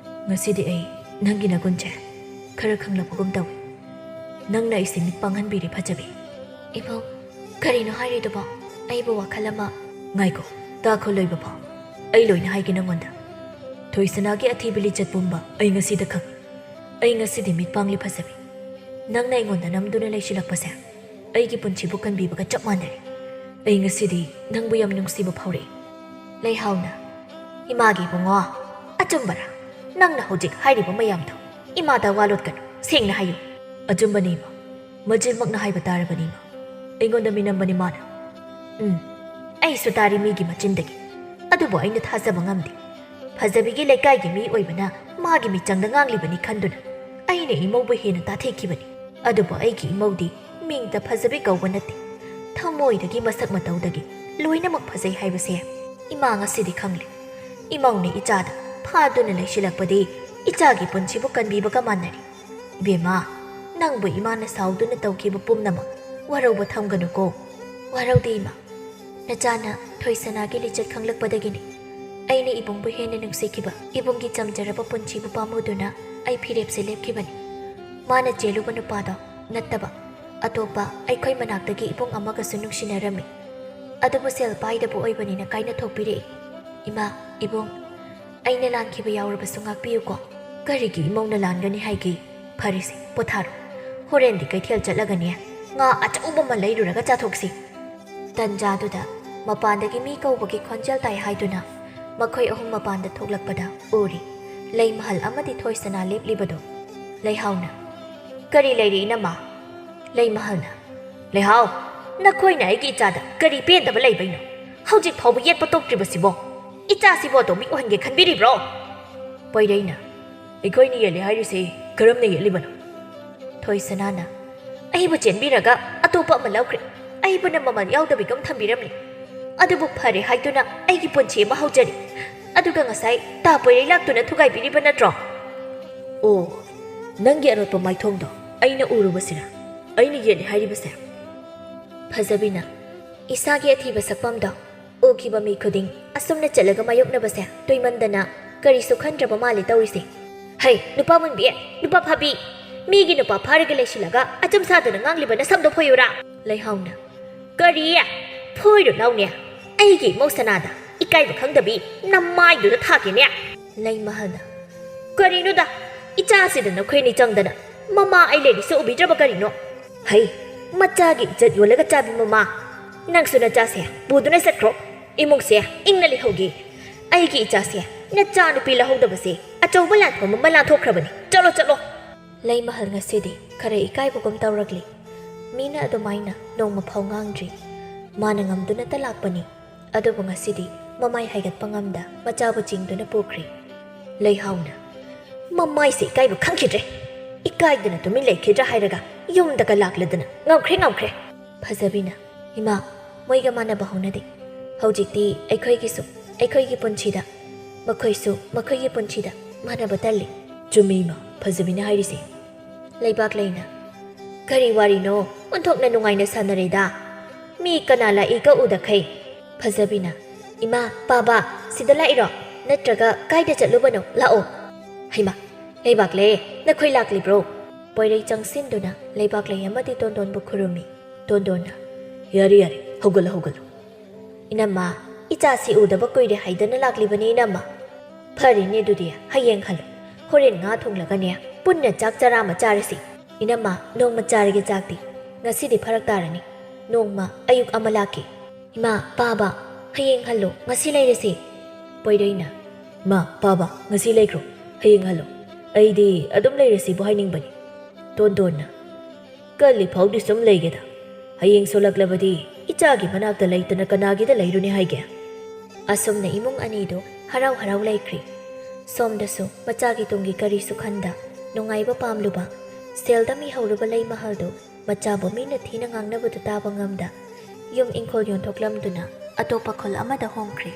"ꯉꯁꯤꯗꯤ ꯑꯩ ꯅꯪꯒꯤ ꯅꯒꯨꯟꯁꯦ ꯈꯔ ꯈꯪꯂꯛꯄꯒꯨꯝ ꯇꯧꯏ꯫ ꯅꯪꯅ ꯑꯩꯁꯦ ꯃꯤꯠ ꯄꯥꯡꯍꯟꯕꯤꯔꯦ ꯐꯖꯕꯤ꯫" "ꯏꯕꯨꯡ, ꯀꯔꯤꯅꯣ ꯍꯥꯏꯔꯤꯗꯨꯕꯣ? ꯑꯩꯕꯨ ꯋꯥꯈꯜ ꯑꯃ..." "ꯉꯥꯏꯈꯣ, ꯇꯥꯈꯣ ꯂꯣꯏꯕ ꯐꯥꯎ꯫ ꯑꯩ ꯂꯣꯏꯅ ꯍꯥꯏꯒꯦ ꯅꯪꯉꯣꯟꯗ꯫ ꯊꯣꯏꯁꯅꯥꯒꯤ ꯑꯊꯤꯕ ꯂꯤꯆꯠ ꯄꯨꯝꯕ ꯑꯩ ꯉꯁꯤꯗ ꯈꯪꯉꯤ꯫ ꯑꯩ ꯉꯁꯤꯗꯤ ꯃꯤꯠ ꯄꯥꯡꯂꯤ ꯐꯖꯕꯤ꯫ ꯅꯪꯅ ꯑꯩꯉꯣꯟꯗ ꯅꯝꯗꯨꯅ ꯂꯩꯁꯤꯜꯂꯛꯄꯁꯦ ꯑꯩꯒꯤ ꯄꯨꯟꯁꯤꯕꯨ ꯀꯟꯕꯤꯕꯒ ꯆꯞ ꯃꯥꯟꯅꯔꯦ꯫ ꯑꯩ ꯉꯁꯤꯗꯤ ꯅꯪꯕꯨ ꯌꯥꯝ ꯅꯨꯡꯁꯤꯕ ꯐꯥꯎꯔꯛꯏ꯫" ꯂꯩꯍꯥꯎꯅ, "ꯏꯃꯥꯒꯤ ꯏꯕꯨꯡꯉꯣ, ꯑꯆꯨꯝꯕꯔꯥ? ꯅꯪꯅ ꯍꯧꯖꯤꯛ ꯍꯥꯏꯔꯤꯕ ꯃꯌꯥꯝꯗꯣ ꯏꯃꯥꯗ ꯋꯥ ꯂꯣꯠꯀꯅꯨ, ꯁꯦꯡꯅ ꯍꯥꯏꯌꯨ꯫" "ꯑꯆꯨꯝꯕꯅꯤ ꯏꯃꯥ, ꯃꯆꯤꯟꯃꯛꯅ ꯍꯥꯏꯕ ꯇꯥꯔꯕꯅꯤ ꯏꯃꯥ꯫ ꯑꯩꯉꯣꯟꯗ ꯃꯤꯅꯝꯕꯅꯤ ꯃꯥꯅ꯫" "ꯎꯝ, ꯑꯩꯁꯨ ꯇꯥꯔꯤ ꯃꯤꯒꯤ ꯃꯆꯤꯟꯗꯒꯤ, ꯑꯗꯨꯕꯨ ꯑꯩꯅ ꯊꯥꯖꯕ ꯉꯝꯗꯦ꯫ ꯐꯖꯕꯤꯒꯤ ꯂꯩꯀꯥꯏꯒꯤ ꯃꯤ ꯑꯣꯏꯕꯅ ꯃꯥꯒꯤ ꯃꯤꯆꯪꯗ ꯉꯥꯡꯂꯤꯕꯅꯤ ꯈꯟꯗꯨꯅ ꯑꯩꯅ ꯏꯃꯧꯕꯨ ꯍꯦꯟꯅ ꯇꯥꯊꯤꯈꯤꯕꯅꯤ꯫ ꯑꯗꯨꯕꯨ ꯑꯩꯒꯤ ꯏꯃꯧꯗꯤ ꯃꯤꯡꯇ ꯐꯖꯕꯤ ꯀꯧꯕ ꯅꯠꯇꯦ, ꯊꯃꯣꯏꯗꯒꯤ ꯃꯁꯛ ꯃꯇꯧꯗꯒꯤ ꯂꯣꯏꯅꯃꯛ ꯐꯖꯩ ꯍꯥꯏꯕꯁꯦ ꯏꯃꯥ ꯉꯁꯤꯗꯤ ꯈꯪꯂꯦ꯫ ꯏꯃꯧꯅ ꯏꯆꯥꯗ ꯐꯥꯗꯨꯅ ꯂꯩꯁꯤꯜꯂꯛꯄꯗꯤ ꯏꯆꯥꯒꯤ ꯄꯨꯟꯁꯤꯕꯨ ꯀꯟꯕꯤꯕꯒ ꯃꯥꯟꯅꯔꯦ꯫ ꯏꯕꯦꯝꯃ, ꯅꯪꯕꯨ ꯏꯃꯥꯅ ꯁꯥꯎꯗꯨꯅ ꯇꯧꯈꯤꯕ ꯄꯨꯝꯅꯃꯛ ꯋꯥꯔꯧꯕ ꯊꯝꯒꯅꯨꯀꯣ꯫" "ꯋꯥꯔꯧꯗꯦ ꯏꯃꯥ꯫ ꯅꯆꯥꯅ ꯊꯣꯏꯁꯅꯥꯒꯤ ꯂꯤꯆꯠ ꯈꯪꯂꯛꯄꯗꯒꯤꯅꯤ ꯑꯩꯅ ꯏꯕꯨꯡꯕꯨ ꯍꯦꯟꯅ ꯅꯨꯡꯁꯤꯈꯤꯕ꯫ ꯏꯕꯨꯡꯒꯤ ꯆꯝꯖꯔꯕ ꯄꯨꯟꯁꯤꯕꯨ ꯄꯥꯝꯃꯨꯗꯨꯅ ꯑꯩ ꯐꯤꯔꯦꯞꯁꯦ ꯂꯦꯞꯈꯤꯕꯅꯤ꯫ ꯃꯥꯅ ꯆꯦꯜꯂꯨꯕ ꯅꯨꯄꯥꯗꯣ ꯅꯠꯇꯕ ꯑꯇꯣꯞꯄ ꯑꯩꯈꯣꯏ ꯃꯅꯥꯛꯇꯒꯤ ꯏꯕꯨꯡ ꯑꯃꯒꯁꯨ ꯅꯨꯡꯁꯤꯅꯔꯝꯃꯤ꯫ ꯑꯗꯨꯕꯨ ꯁꯦꯜ ꯄꯥꯏꯗꯕ ꯑꯣꯏꯕꯅꯤꯅ ꯀꯥꯏꯅ ꯊꯣꯛꯄꯤꯔꯛꯏ꯫ ꯏꯃꯥ, ꯏꯕꯨꯡ, ꯑꯩꯅ ꯂꯥꯟꯈꯤꯕ ꯌꯥꯎꯔꯕꯁꯨ ꯉꯥꯛꯄꯤꯌꯨꯀꯣ꯫" "ꯀꯔꯤꯒꯤ ꯏꯃꯧꯅ ꯂꯥꯟꯒꯅꯤ ꯍꯥꯏꯒꯦ? ꯐꯔꯦꯁꯦ, ꯄꯣꯊꯥꯔꯣ꯫ ꯍꯣꯔꯦꯟꯗꯤ ꯀꯩꯊꯦꯜ ꯆꯠꯂꯒꯅꯦ, ꯉꯥ ꯑꯆꯧꯕ ꯑꯃ ꯂꯩꯔꯨꯔꯒ ꯆꯥꯊꯣꯛꯁꯤ꯫" ꯇꯟꯖꯥꯗꯨꯗ ꯃꯄꯥꯟꯗꯒꯤ ꯃꯤ ꯀꯧꯕꯒꯤ ꯈꯣꯟꯖꯦꯜ ꯇꯥꯏ ꯍꯥꯏꯗꯨꯅ ꯃꯈꯣꯏ ꯑꯍꯨꯝ ꯃꯄꯥꯟꯗ ꯊꯣꯛꯂꯛꯄꯗ ꯎꯔꯤ ꯂꯩꯃꯍꯜ ꯑꯃꯗꯤ ꯊꯣꯏꯁꯅꯥ ꯂꯦꯞꯂꯤꯕꯗꯨ꯫ ꯂꯩꯍꯥꯎꯅ, "ꯀꯔꯤ ꯂꯩꯔꯦ ꯏꯅꯝꯃ?" ꯂꯩꯃꯍꯜꯅ, "ꯂꯩꯍꯥꯎ, ꯅꯈꯣꯏꯅ ꯑꯩꯒꯤ ꯏꯆꯥꯗ ꯀꯔꯤ ꯄꯦꯟꯗꯕ ꯂꯩꯕꯩꯅꯣ? ꯍꯧꯖꯤꯛ ꯐꯥꯎꯕ ꯌꯦꯠꯄ ꯇꯣꯛꯇ꯭ꯔꯤꯕꯁꯤꯕꯣ? ꯏꯆꯥꯁꯤꯕꯨ ꯑꯇꯣꯝꯕꯤ ꯑꯣꯏꯍꯟꯒꯦ ꯈꯟꯕꯤꯔꯤꯕ꯭ꯔꯣ?" ꯄꯣꯏꯔꯩꯅ, "ꯑꯩꯈꯣꯏꯅ ꯌꯦꯠꯂꯦ ꯍꯥꯏꯔꯤꯁꯦ ꯀꯔꯝꯅ ꯌꯦꯠꯂꯤꯕꯅꯣ?" ꯊꯣꯏꯁꯅꯥꯅ, "ꯑꯩꯕꯨ ꯆꯦꯟꯕꯤꯔꯒ ꯑꯇꯣꯞꯄ ꯑꯃ ꯂꯧꯈ꯭ꯔꯦ꯫ ꯑꯩꯕꯨꯅ ꯃꯃꯜ ꯌꯥꯎꯗꯕꯤꯒꯨꯝ ꯊꯝꯕꯤꯔꯝꯂꯦ꯫ ꯑꯗꯨꯕꯨ ꯐꯔꯦ ꯍꯥꯏꯗꯨꯅ ꯑꯩꯒꯤ ꯄꯨꯟꯁꯤ ꯑꯃ ꯍꯧꯖꯔꯤ꯫ ꯑꯗꯨꯒ ꯉꯁꯥꯏ ꯇꯥ ꯄꯣꯏꯔꯩ ꯂꯥꯛꯇꯨꯅ ꯊꯨꯒꯥꯏꯕꯤꯔꯤꯕ ꯅꯠꯇ꯭ꯔꯣ?" "ꯑꯣ, ꯅꯪꯒꯤ ꯑꯔꯣꯠꯄ ꯃꯥꯏꯊꯣꯡꯗꯣ ꯑꯩꯅ ꯎꯔꯨꯕꯁꯤꯔ ꯑꯩꯅ ꯌꯦꯠꯂꯦ ꯍꯥꯏꯔꯤꯕꯁꯦ?" ꯐꯖꯕꯤꯅ, ꯏꯁꯥꯒꯤ ꯑꯊꯤꯕ ꯁꯛꯐꯝꯗꯣ ꯎꯈꯤꯕ ꯃꯤ ꯈꯨꯗꯤꯡ ꯑꯁꯨꯝꯅ ꯆꯠꯂꯒ ꯃꯥꯌꯣꯛꯅꯕꯁꯦ ꯇꯣꯏꯃꯟꯗꯅ ꯀꯔꯤꯁꯨ ꯈꯟꯗ꯭ꯔꯕ ꯃꯥꯜꯂꯦ ꯇꯧꯔꯤꯁꯦ꯫ "ꯍꯩ, ꯅꯨꯄꯥ ꯃꯨꯟꯕꯤ, ꯅꯨꯄꯥ ꯐꯥꯕꯤ, ꯃꯤꯒꯤ ꯅꯨꯄꯥ ꯐꯥꯔꯒ ꯂꯩꯁꯤꯜꯂꯒ ꯑꯆꯨꯝ ꯁꯥꯗꯅ ꯉꯥꯡꯂꯤꯕ ꯅꯁꯝꯗꯣ ꯐꯣꯏꯌꯨꯔꯥ?" ꯂꯩꯍꯥꯎꯅ, "ꯀꯔꯤ? ꯐꯣꯏꯔꯨ ꯂꯥꯎꯅꯦ? ꯑꯩꯒꯤ ꯏꯃꯧ ꯁꯅꯥꯗ ꯏꯀꯥꯏꯕ ꯈꯪꯗꯕꯤ ꯅꯃꯥꯏꯗꯨꯗ ꯊꯥꯒꯦꯅꯦ!" ꯂꯩꯃꯍꯜꯅ, "ꯀꯔꯤꯅꯣꯗ, ꯏꯆꯥꯁꯤꯗ ꯅꯈꯣꯏꯅꯤ ꯆꯪꯗꯅ ꯃꯃꯥ ꯑꯩ ꯂꯩꯔꯤꯁꯦ ꯎꯕꯤꯗ꯭ꯔꯕ ꯀꯔꯤꯅꯣ? ꯍꯩ, ꯃꯆꯥꯒꯤ ꯏꯖꯠ ꯌꯣꯜꯂꯒ ꯆꯥꯕꯤ ꯃꯃꯥ! ꯅꯪꯁꯨ ꯅꯆꯥꯁꯦ ꯄꯨꯗꯨꯅ ꯆꯠꯈ꯭ꯔꯣ꯫ ꯏꯃꯨꯡꯁꯦ ꯏꯪꯅ ꯂꯩꯍꯧꯒꯦ꯫ ꯑꯩꯒꯤ ꯏꯆꯥꯁꯦ ꯅꯆꯥ ꯅꯨꯄꯤ ꯂꯧꯍꯧꯗꯕꯁꯦ ꯑꯆꯧꯕ ꯂꯥꯟꯐꯝ ꯑꯃ ꯂꯥꯟꯊꯣꯛꯈ꯭ꯔꯕꯅꯤ꯫ ꯆꯠꯂꯣ, ꯆꯠꯂꯣ!" ꯂꯩꯃꯍꯜ ꯉꯁꯤꯗꯤ ꯈꯔ ꯏꯀꯥꯏꯕꯒꯨꯝ ꯇꯧꯔꯛꯂꯤ꯫ ꯃꯤꯅ ꯑꯗꯨꯃꯥꯏꯅ ꯅꯣꯡꯃ ꯐꯥꯎ ꯉꯥꯡꯗ꯭ꯔꯤ꯫ ꯃꯥꯅ ꯉꯝꯗꯨꯅꯇ ꯂꯥꯛꯄꯅꯤ꯫ ꯑꯗꯨꯕꯨ ꯉꯁꯤꯗꯤ ꯃꯃꯥꯏ ꯍꯥꯏꯒꯠꯄ ꯉꯝꯗ ꯃꯆꯥꯕꯨ ꯆꯤꯡꯗꯨꯅ ꯄꯨꯈ꯭ꯔꯤ꯫ ꯂꯩꯍꯥꯎꯅ, "ꯃꯃꯥꯏꯁꯦ ꯏꯀꯥꯏꯕ ꯈꯪꯈꯤꯗ꯭ꯔꯦ꯫ ꯏꯀꯥꯏꯗꯅ ꯇꯨꯃꯤꯟ ꯂꯩꯈꯤꯗ꯭ꯔꯥ ꯍꯥꯏꯔꯒ ꯌꯨꯝꯗꯒ ꯂꯥꯛꯂꯗꯅ꯫ ꯉꯝꯈ꯭ꯔꯦ, ꯉꯝꯈ꯭ꯔꯦ!" ꯐꯖꯕꯤꯅ, "ꯏꯃꯥ, ꯃꯣꯏꯒ ꯃꯥꯟꯅꯕ ꯍꯧꯅꯗꯦ꯫ ꯍꯧꯖꯤꯛꯇꯤ ꯑꯩꯈꯣꯏꯒꯤꯁꯨ ꯑꯩꯈꯣꯏꯒꯤ ꯄꯨꯟꯁꯤꯗ, ꯃꯈꯣꯏꯁꯨ ꯃꯈꯣꯏꯒꯤ ꯄꯨꯟꯁꯤꯗ ꯃꯥꯟꯅꯕ ꯇꯜꯂꯤ꯫" "ꯆꯨꯝꯃꯤ ꯏꯃꯥ, ꯐꯖꯕꯤꯅ ꯍꯥꯏꯔꯤꯁꯦ꯫" ꯂꯩꯕꯥꯛꯂꯩꯅ, "ꯀꯔꯤ ꯋꯥꯔꯤꯅꯣ? ꯑꯣꯟꯊꯣꯛꯅ ꯅꯨꯡꯉꯥꯏꯅ ꯁꯥꯟꯅꯔꯦꯗ꯫ ꯃꯤ ꯀꯅꯥ ꯂꯥꯛꯏꯒ ꯎꯗꯈꯩ?" ꯐꯖꯕꯤꯅ, "ꯏꯃꯥ, ꯄꯥꯕ, ꯁꯤꯗ ꯂꯥꯛꯏꯔꯣ? ꯅꯠꯇ꯭ꯔꯒ ꯀꯥꯏꯗ ꯆꯠꯂꯨꯕꯅꯣ? ꯂꯥꯛꯑꯣ꯫" "ꯍꯩꯃꯥ, ꯂꯩꯕꯥꯛꯂꯩ, ꯅꯈꯣꯏ ꯂꯥꯛꯂꯤꯕ꯭ꯔꯣ?" ꯄꯣꯏꯔꯩ ꯆꯪꯁꯤꯟꯗꯨꯅ ꯂꯩꯕꯥꯛꯂꯩ ꯑꯃꯗꯤ ꯇꯣꯟꯗꯣꯟꯕꯨ ꯈꯨꯔꯨꯝꯃꯤ꯫ ꯇꯣꯟꯗꯣꯟꯅ, "ꯌꯥꯔꯦ, ꯌꯥꯔꯦ, ꯍꯧꯒꯠꯂꯣ, ꯍꯧꯒꯠꯂꯣ꯫" "ꯏꯅꯝꯃ, ꯏꯆꯥꯁꯤ ꯎꯗꯕ ꯀꯨꯏꯔꯦ ꯍꯥꯏꯗꯅ ꯂꯥꯛꯂꯤꯕꯅꯤ, ꯏꯅꯝꯃ꯫" "ꯐꯔꯦꯅꯦ, ꯑꯗꯨꯗꯤ ꯍꯌꯦꯡ ꯍꯜꯂꯣ꯫ ꯍꯣꯔꯦꯟ ꯉꯥ ꯊꯣꯡꯂꯒꯅꯦ, ꯄꯨꯟꯅ ꯆꯥꯛ ꯆꯔꯥ ꯑꯃ ꯆꯥꯔꯁꯤ꯫ ꯏꯅꯝꯃ, ꯅꯣꯡꯃ ꯆꯥꯔꯒꯦ ꯆꯥꯛꯇꯤ꯫ ꯉꯁꯤꯗꯤ ꯐꯔꯛ ꯇꯥꯔꯅꯤ꯫ ꯅꯣꯡꯃ ꯑꯌꯨꯛ ꯑꯃ ꯂꯥꯛꯀꯦ꯫" "ꯏꯃꯥ, ꯄꯥꯕ, ꯍꯌꯦꯡ ꯍꯜꯂꯣ, ꯉꯁꯤ ꯂꯩꯔꯁꯤ꯫" ꯄꯣꯏꯔꯩꯅ, "ꯏꯃꯥ, ꯄꯥꯕ, ꯉꯁꯤ ꯂꯩꯈ꯭ꯔꯣ, ꯍꯌꯦꯡ ꯍꯜꯂꯣ꯫ ꯑꯩꯗꯤ ꯑꯗꯨꯝ ꯂꯩꯔꯁꯤꯕꯨ ꯍꯥꯏꯅꯤꯡꯕꯅꯤ꯫" ꯇꯣꯟꯗꯣꯟꯅ, "ꯀꯜꯂꯤ ꯐꯥꯎꯗꯤ ꯁꯨꯝ ꯂꯩꯒꯦꯗ꯫ ꯍꯌꯦꯡ ꯁꯣꯜꯂꯛꯂꯕꯗꯤ ꯏꯆꯥꯒꯤ ꯃꯅꯥꯛꯇ ꯂꯩꯇꯅ ꯀꯅꯥꯒꯤꯗ ꯂꯩꯔꯨꯅꯤ ꯍꯥꯏꯒꯦ?" ꯑꯁꯨꯝꯅ ꯏꯃꯨꯡ ꯑꯅꯤꯗꯨ ꯍꯔꯥꯎ ꯍꯔꯥꯎ ꯂꯩꯈ꯭ꯔꯤ꯫ ꯁꯣꯝꯗꯁꯨ ꯃꯆꯥꯒꯤ ꯇꯨꯡꯒꯤ ꯀꯔꯤꯁꯨ ꯈꯟꯗ ꯅꯨꯡꯉꯥꯏꯕ ꯄꯥꯝꯂꯨꯕ, ꯁꯦꯜꯗ ꯃꯤ ꯍꯧꯔꯨꯕ ꯂꯩꯃꯍꯜꯗꯨ ꯃꯆꯥꯕꯨ ꯃꯤꯅ ꯊꯤꯅ ꯉꯥꯡꯅꯕꯗꯨ ꯇꯥꯕ ꯉꯝꯗ ꯌꯨꯝ ꯏꯪꯈꯣꯜ ꯌꯣꯟꯊꯣꯛꯂꯝꯗꯨꯅ ꯑꯇꯣꯞꯄ ꯈꯨꯜ ꯑꯃꯗ ꯍꯣꯡꯈ꯭ꯔꯦ꯫